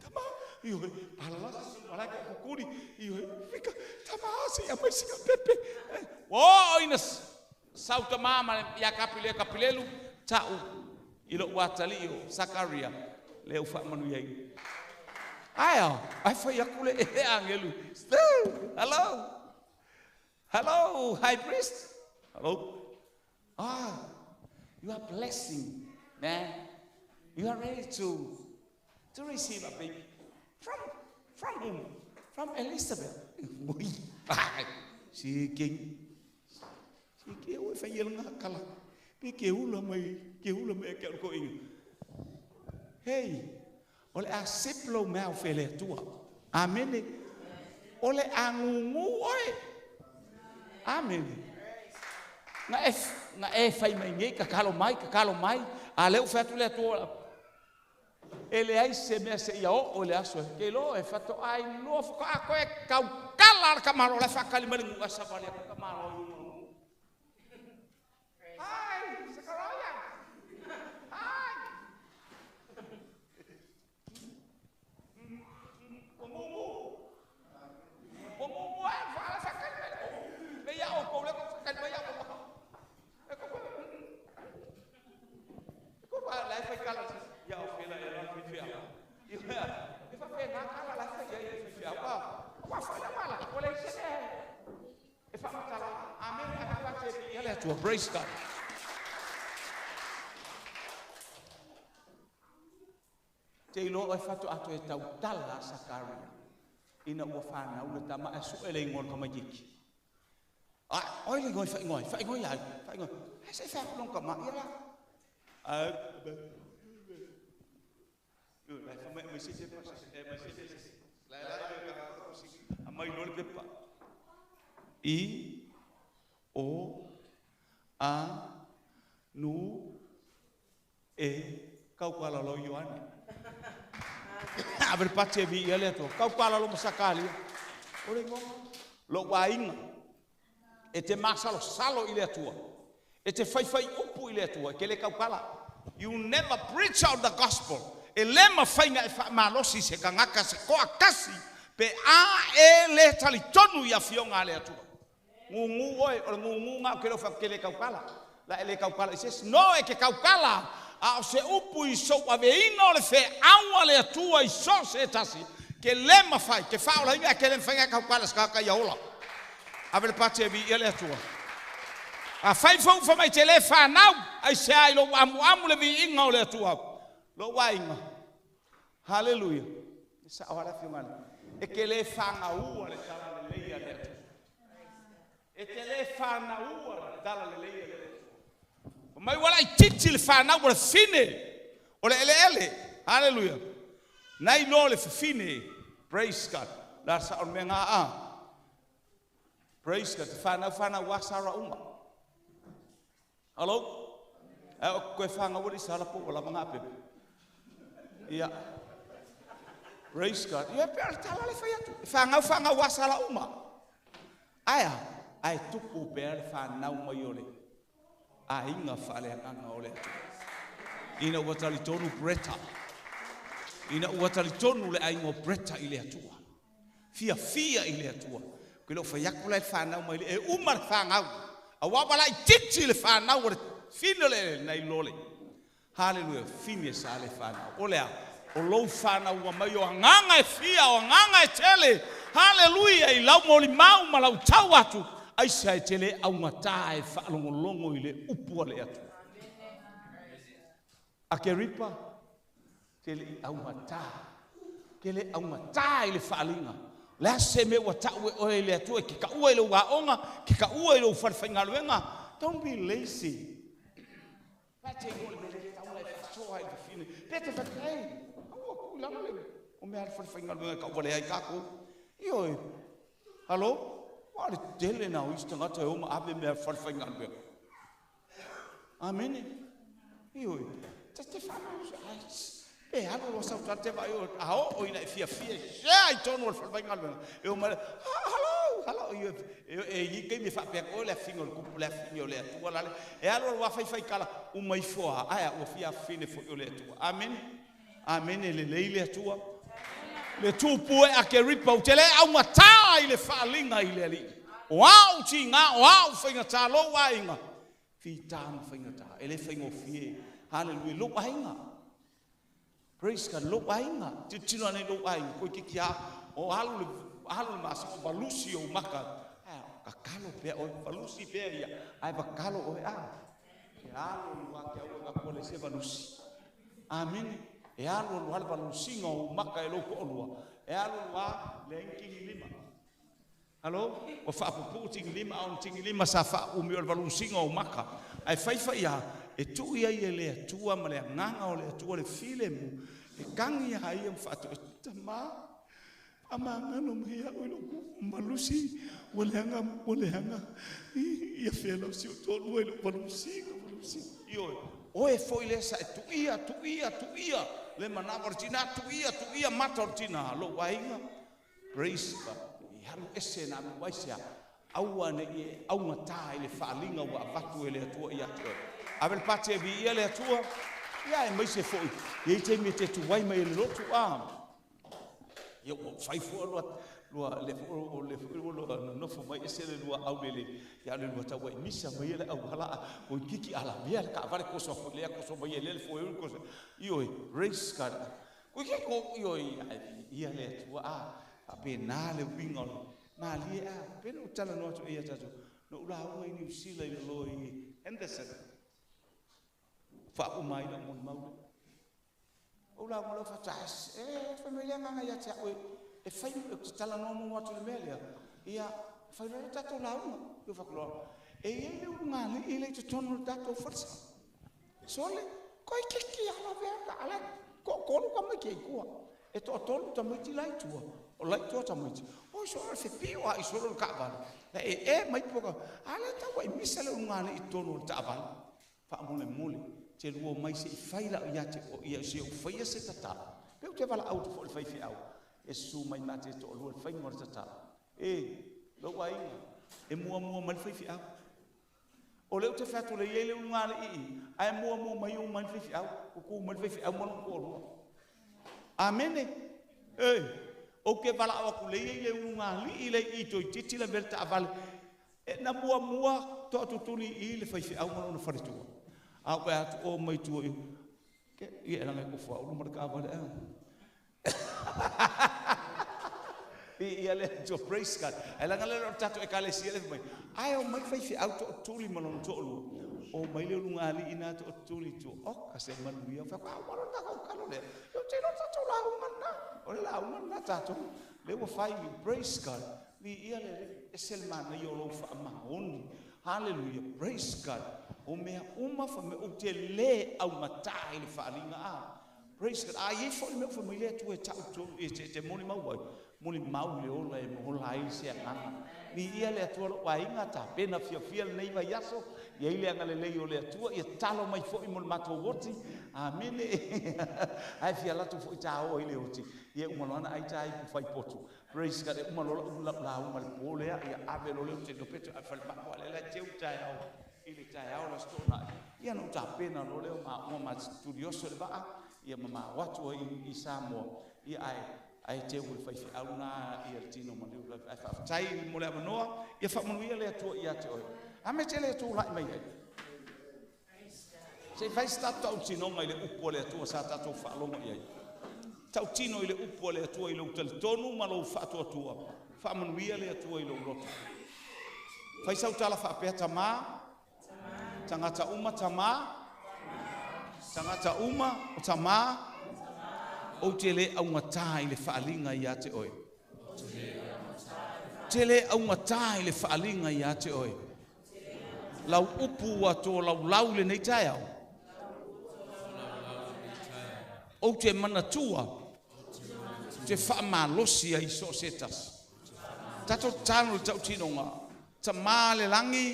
Tama. Iyo he, palala, palala kukuri. Iyo he, fika. Tama se ape se pepe. O ina sauta mama ia kapile kapilelu tau i lo watali o Sakaria le ufa manu iai. Ai, ai fai aku le e angelu. Hello. Hello, high priest. Hello. Ah, you are blessing, man. You are ready to receive a baby. From whom? From Elizabeth. Si king. Si ke o fa yelnga kala. Pe ke ula mai, ke ula mai ke ko inga. Hey, ole a siplo mau fele tua. Amen. Ole a ngungu oe. Amen. Na e fai mai nei ka kalo mai, a le u fa tu le tua. Ele ai se mea se ia o le aso ke lo e fato ai lo fo ka ko e kau kala ka malo le fa kali mali ngu sa vale ka malo. Ai, Zachariah. Ai. Omumu. Omumu ai fa la fa kali mali. Le ia o ko le ko fa kali mai ia ko. E ko ko ba la fa kala ia o fela ia la fi fia. Ia e fa fe na kala la fa ia fi fia. Wa fa la mala o le se e fa matala. Amen. A fa te ia le tua. Praise God. Te ilo e fatu ato e tautala Sakaria. Ina ua whanau le tama e suele ngol ka majiki. Ah, oi le ngoi fa ngoi, fa ngoi ai, fa ngoi. Ai se fa long ka ma ia la. Ah, la fa mai se se pa se mai se se. La la a mai lo le pepa. I O A Nu E kau kala lo Ioane. Ave pate vi ia le atua. Kau pala lo masakali. Ore ngonga. Lo wainga. E te masalo salo i le atua. E te whaiwhai upu i le atua. Ke le kau pala. You never preach out the gospel. E le mawhainga e whaamalosi se kangaka se koa kasi. Pe a e le tali tonu i a fionga le atua. Ngungu oe. O le ngungu ngā ke leo wha ke le kau pala. La e le kau pala. I says, no e ke kau kala. A o se upu i sou aveina o le fe aua le atua i so se tasi. Ke le mawhai, ke whaola inga, ke le mwhainga kau kala skaka ia ola. Ave le pate e vi ia le atua. A whai fau wha mai te le whanau, ai se ai lo amu amu le vi inga o le atua. Lo wainga. Hallelujah. Sa o ala fiongale. E ke le whanga ua le tala le leia le atua. E te le whanau ua le tala le leia le atua. Mai wala i titi le whanau o le fine o le ele ele. Hallelujah. Nai lo le fine. Praise God. La sa o me ngā a. Praise God. Whanau whanau wa sara uma. Hello? E o koe whanga wali sara po wala mga pepe. Ia. Praise God. Ia pe ala tala le whai atu. Whanau whanau wa sara uma. Aia. Ai tupu pe ale whanau mai ole. A inga whale anganga ole atu. Ina ua tali tonu breta. Ina ua talitonu le aiga o Breta i le Atua. Fia fia i le Atua. Ke leo whaiaku lai whanau mai le e uma le whangau. A wawala i titi le whanau o le fine le nei lole. Hallelujah. Fine sa le whanau. O lea, o lou whanau ua mai o anganga e fia, o anganga e tele. Hallelujah. I lau moli mau ma lau tau atu. Aisa e tele au ngata e whaalongolongo i le upu a le Atua. A ke ripa, tele i au ngata. Tele au ngata i le whaalinga. Le ase me ua tau e oe le Atua, ke ka ua i le uaonga, ke ka ua i le uwharewhaingaluenga. Don't be lazy. Pate i le mele taula e whasoa i le whine. Pete whakai. Aua ku lalo le. O mea le wharewhaingaluenga ka ua le ai kako. Io e. Halo? Wa le tele na o isi tangata e oma ape mea wharewhaingaluenga. Amene. Io e. Te te whanau. Pe alu lo sau tate vai o a o ina e fia fia sia i tonu o le wharewhaingaluenga. E o male, halo, halo, io e i kei me whapea o le fingo le kupu le fingo le atua lale. E alu alu whai whai kala umai foa aia ua fia fine fo o le atua. Amen. Amen le leile atua. Le tūpu e a ke ripa u te le au ngata i le whaalinga i le ali. O au ti ngā, o au whaingata lo wainga. Fi tāma whaingata, e le whaingo fie. Hallelujah, lo wainga. Praise God, lo wainga. Tino ane lo wainga. Koe kiki a, o alu le maasa, o valusi o maka. Ka kalo pea oe, valusi pea ia. Ai vakalo oe a. Ke alu lua ke au ka kole se valusi. Amen. E alu lua le valusinga o maka e loko olua. E alu lua le inkingi lima. Halo? O whaapupu tingi lima, au tingi lima sa wha umi o le valusinga o maka. Ai whaiwha ia, e tui ai e le atua ma le anganga o le atua le file mu. E kangi ia ia mwhaatu e tama. Amangano mai au i loko malusi. Wale hanga. Ia whela si o tolu ai lo valusinga, valusinga. Ioi. Oe foi le sa e tuia, tuia, tuia. Le manawa o tina, tuia, tuia, mata o tina. Lo wainga. Praise God. I halu ese na mi waisea. Aua ne i e au ngata i le whaalinga ua avatu e le atua i atua. Ave le pate e vi ia le atua. Ia e maise foi. Ia i te me te tuwai mai le lotu a. Ia ua whai fua lua lua le o le lua nofo mai ese le lua au lele. Ia le lua taua i misa mai le au hala. O i kiki ala mea le ka vare koso fo lea koso mai e lele fo e uru koso. Ioi, praise God. Ko ki ko ioi ia le atua a. A pe nā le winga o mā lie a. Pena o tala noa tu ia tātou. No ula aua i New Zealand i lo i Henderson. Wha umai na mon maule. O ula aua lau whataas. E whai mai lea nganga ia te au e. E whai e te tala noa mo atu le mea lea. Ia whai loa tātou launga. Ia whakuloa. E ia le uru ngā li i le te tono le tātou whalsa. Sole, koi kiki ala vea ka ala. Ko kolu ka mai ke i kua. E to tolu ta mai ti lai tua. O lai tua ta mai ti. O iso le whipio a iso le kaavale. La e e mai poka. Ale taua i misa le uru ngā li i tono le taavale. Wha mole mole. Te lua mai se i whaila o ia te o ia se o whaia se tatalo. Peu te wala au te fo le whai whiau. E su mai mate to lua le whainga o le tatalo. E, lau ainga. E mua mua mai le whai whiau. O leo te whatu le iei le uru ngā le ii. Ae mua mua mai o mai le whai whiau. Kuku mai le whai whiau malo ko lua. Amene. E, o ke wala au aku le iei le uru ngā li i le i toi titi le mele taavale. E na mua mua toa tutuli i le whai whiau malo na wharetua. A oe atu o mai tua i. Ke ia e langa ko fua ulu mara kaavale a. Ia le to praise God. E langa le o tato e kale si ele mai. Ai o mai whai whiau to tuli malo na to lua. O mai le uru ngā li ina to tuli tu. O ka se manu ia. Wha kwa waro ta kau kalo le. Yo te no tato la unga na. O le la unga na tato. Le ua whai mi praise God. Ni ia le e selmana i o lo wha maoni. Hallelujah. Praise God. O mea uma wha me o te le au ngata i le whaalinga a. Praise God. A ye fo le mea wha mai le atu e tau tolu e te moni mau ai. Moni mau le ola e mohola ai se anganga. Ni ia le atua lo wainga ta pena fia fia le nei vai aso. Ia ile anga le lei o le atua. Ia talo mai fo i mo le matou oti. Amene. Ai fia latu fo i tā o i le oti. Ia umaloana ai tā i puwhai potu. Praise God. E umalola ula la uma le pōlea. Ia ave lo leo te no petu. Ai whale mako ale la teu tai au. I le tai au la stona. Ia no tā pena lo leo ma ua ma studioso le waa. Ia mamao atu ai i Samoa, ia ae ae teu le faifeau na ia le tino maliu ae faafetai mo le avanoa, ia faamanuia le Atua ia te oe. A me te le tulai mai ai. Se i fai se tatou tautinoga i le upu a le Atua sa tatou faalogo i ai. Tautino i le upu a le Atua i lou talitonu ma lou faatuatua. Faamanuia le Atua i lou loto. Fai sau tala faapea tamā, tagata uma tamā, tagata uma o tamā, ou te le augatā i le faaaliga ia te oe. Te le augatā i le faaaliga ia te oe. Lau upu ua tolaulau lenei taeao. Ou te manatua te faamalosi ai so o se tasi. Tatou tatalo i le tautinoga. Tamā le lagi,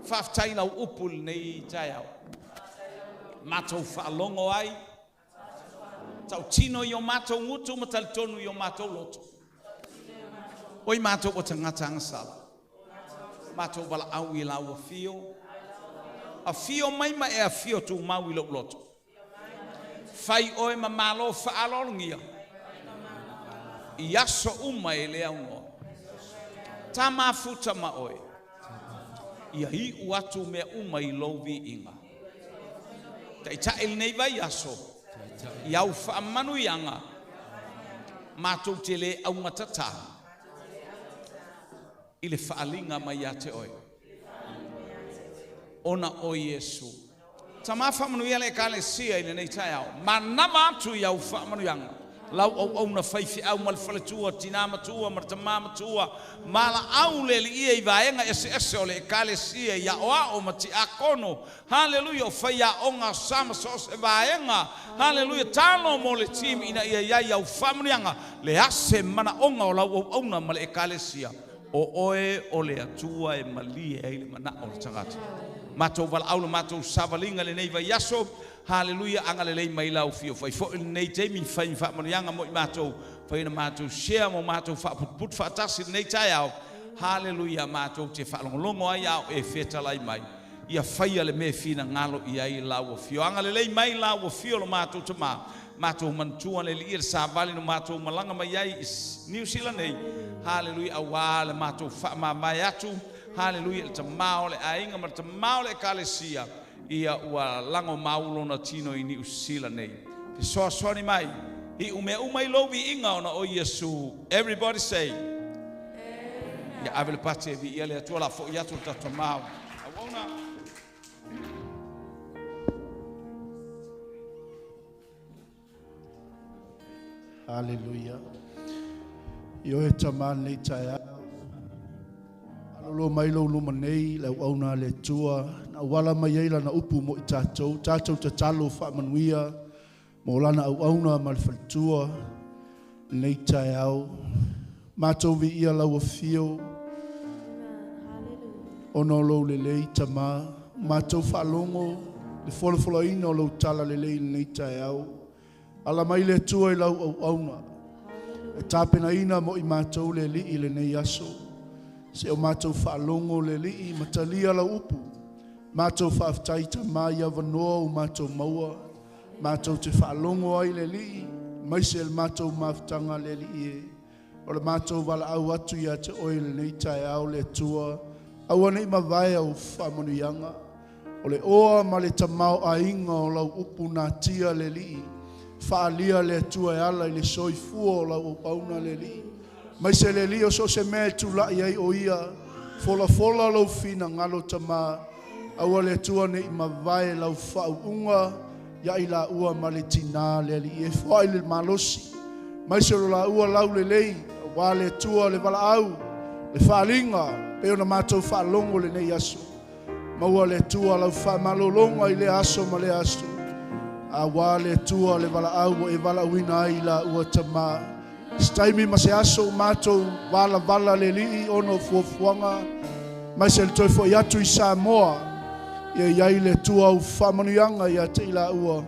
faafetai lau upu i lenei taeao. Matou faalogo ai, tautino i o matou gutu ma talitonu i o matou loto. Oi matou o tagata agasala. Matou valaau i lau afio. Afio mai ma e afio tumau i lou loto. Fai oe ma malo faaaloalogia. I aso uma e le aunoa. Ta mafuta ma oe. Ia iu atu mea uma i lou viiga. Taitai lenei vaiaso. I au faamanuiaga. Matou te le augatata. I le faaaliga mai ia te oe. Ona o Iesu. Tamā faamanuia le ekalesia i lenei taeao. Manava atu i au faamanuiaga. Lau auauna faifeau ma le faletua, tinā matua ma le tamā matua, ma laau le alii e i vaega eseese o le ekalesia i aoao ma tiakono. Haleluia, o faiaoga sa ma so o se vaega. Haleluia, talo mo le team ina ia iai au faamanuiaga, le ase manaoga o lau auauna ma le ekalesia. O oe o le Atua e malie ai le manao o le tagata. Matou valaau le matou savaliga lenei vaiaso. Haleluia, agalelei mai lau afio. Fai foi lenei taimi, fai ma faamanuiaga mo i matou, fai na matou share mo matou faaputuputu faatasi lenei taeao. Haleluia, matou te faalogologo ai ao e fetalai mai. Ia faia le mea e finagalo i ai lau afio. Agalelei mai lau afio lo matou tamā. Matou manatua le alii le savali no matou malaga mai ai i Niu Sila nei. Haleluia, auā le matou faamavae atu. Haleluia, le tamā o le aiga ma le tamā o le ekalesia. Ia ua lago mau lona tino i Niu Sila nei. Fesoasoani mai. Iu mea uma i lou viiga ona o Iesu. Everybody say. Ia ave le pati e viia le Atua la fo'i atu le tatou mau. Auauna. Haleluia. I oe tamā lenei taeao. Alolo mai lou luma nei, le auauna a le Atua, na auala mai ai lana upu mo i tatou, tatou tatalo faamanuia mo lana auauna ma le faletua lenei taeao. Matou viia lau afio, ona o lou lelei tamā, matou faalogo le folafolaina o lou tala lelei lenei taeao. Ala mai le Atua i lau auauna, e tapenaina mo i matou le alii lenei aso. Se o matou faalogo le alii ma talia lau upu. Matou faafetai tamā i avanoa o matou maua. Matou te faalogo ai le alii, maise le matou mafutaga le alii e. O le matou valaau atu ia te oe lenei taeao le Atua. Aua nei mavae au faamanuiaga. O le oa ma le tamao aiga o lau upu natia le alii. Faalia le Atua e ala i le soifua o lau auauna le alii. Mai se le alii o so o se mea e tulai ai o ia. Folafola lou finagalo tamā. Aua le Atua nei mavae lau faauuga ia i la ua ma le tinā le alii e foai le malosi. Mai se lo la ua lau lelei, auā le Atua le valaau, le faaaliga, pe ona matou faalogo lenei aso. Maua le Atua lau faamalologa i lea aso ma lea aso. Auā le Atua le valaau ua e valaauina ai i la ua tamā. Se taimi ma se aso o matou valavala le alii ona o fuafuaga. Mai se le toe foi atu i Samoa. Ia iai le Atua au faamanuiaga ia te i la ua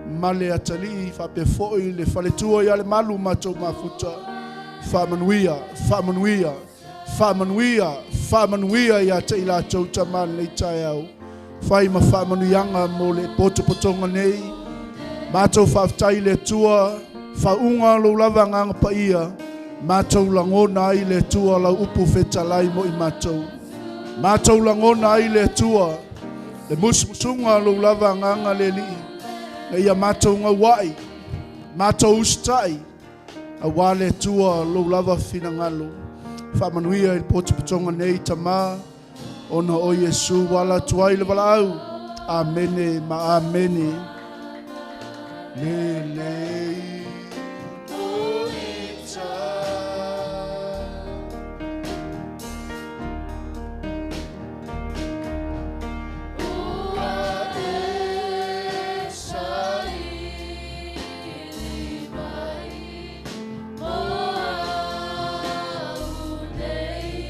ma le atalii faapea foi le faletua ia le malu matou mafuta. Faamanuia, faamanuia, faamanuia, faamanuia ia te i latou tamā lenei taeao. Fai ma faamanuiaga mo le potopotoga nei. Mātou whaaftai le tua, whaunga lo lava nganga paia, mātou langona ai le tua lau upu fetalai mo i mātou. Mātou langona ai le tua, le musumusunga lo lava nganga le lii, na ia mātou ngauai, mātou ustai, a wā le tua lo lava finangalo. Whaamanuia i le potopotoga nei tamā, ona o Iesu wala tuai le valaau. Amene ma amene. Lelei uita. Ua e saili mai mo au nei.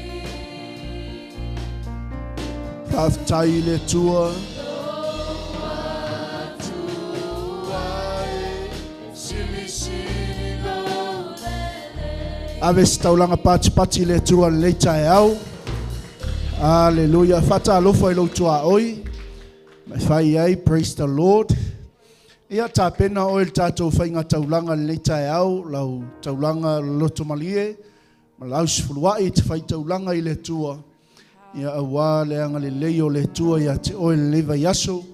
Whaftai le tua. Ave se taulaga patipati le tua le leita e au. Aleluia. Whata alofa i tua oi. Mai whai ai, praise the Lord. Ia tā pena oi le tātou whainga taulanga le leita e au, lau taulanga loto malie, ma lau sifuluai te whai taulanga i le tua. Ia awa le anga le lei o le tua ia te oi le leiva iaso,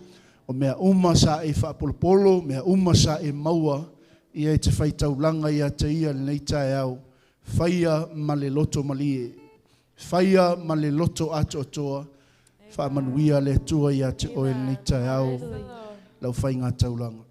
o mea uma sa e whaapolopolo, mea uma sa e maua, ia i te whai taulanga ia te ia le leita e au. Whaia ma le loto malie. Whaia ma le loto atoatoa. Whaamanuia le tua ia te oe le leita e au. Lau whai ngā taulanga.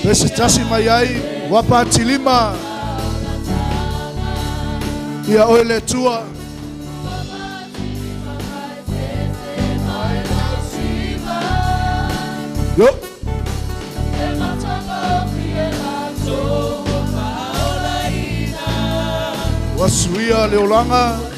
Pese tasi mai ai, wapa tilima. Ia oe le tua. Yo. Wasuia le olanga.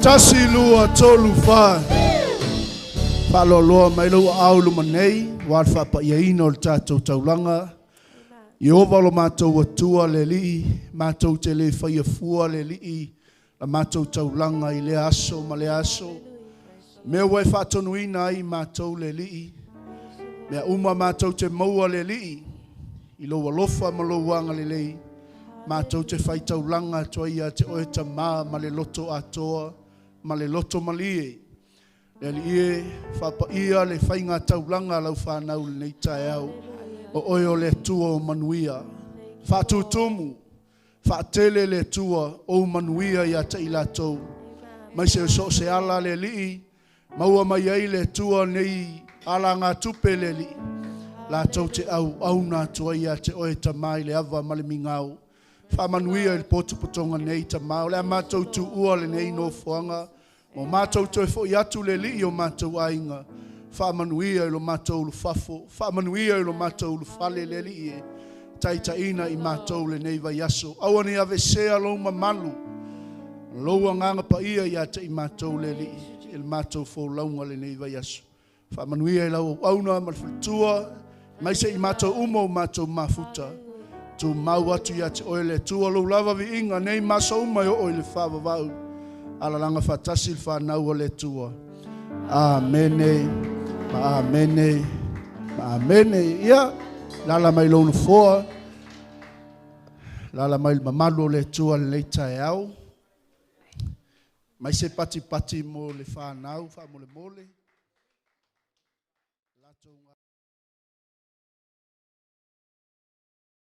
Tasi lua tolu wha. Whaaloaloa mai lau au luma nei, wa le whaapaiaina o le tātou taulanga. Iova lo mātou atua le lii, mātou te le whaia fua le lii, la mātou taulanga i le aso ma le aso. Mea wai whaatonuina ai mātou le lii, mea uma mātou te maua le lii, i lo alofa ma lo wanga le lei, mātou te whai taulanga toa ia te oe tamā ma le loto atoa, ma le loto malie. Le ali e whapaia le whainga taulanga lau whanau le nei tae au. O oe o le tua o manuia. Whaatutumu, whaatele le tua o manuia ia te i lātou. Mai se so se ala le lii, maua mai ai le tua nei ala ngā tupe le lii. Lātou te au au nā tua ia te oe tamai le awa ma le mingau. Whaamanuia i le potopotoga nei tamā. O le a mātou tuua le nei nofoaga. Ma o matou toe fo'i atu le Alii i o matou aiga, faamanuia i lo matou ulufafo, faamanuia i lo matou ulufale le Alii e taitaiina i matou lenei vaiaso. Aua ne i aveesea lou mamalu, lou Agaga Paia ia te i matou le Alii i le matou folauga i lenei vaiaso. Faamanuia i lau auauna ma le faletua, aemaise i matou uma ua matou mafuta. Tumau atu ia te oe le Atua lou lava viiga nei ma aso uma e oo i le faavavau. Alalaga faatasi le fanau a le Atua. Amene, ma amene, ma amene. Ia, alaala mai lou nofoa, alaala mai le mamalu o le Atua i lenei taeao. Mai se patipati mo le fanau faamolemole. Latou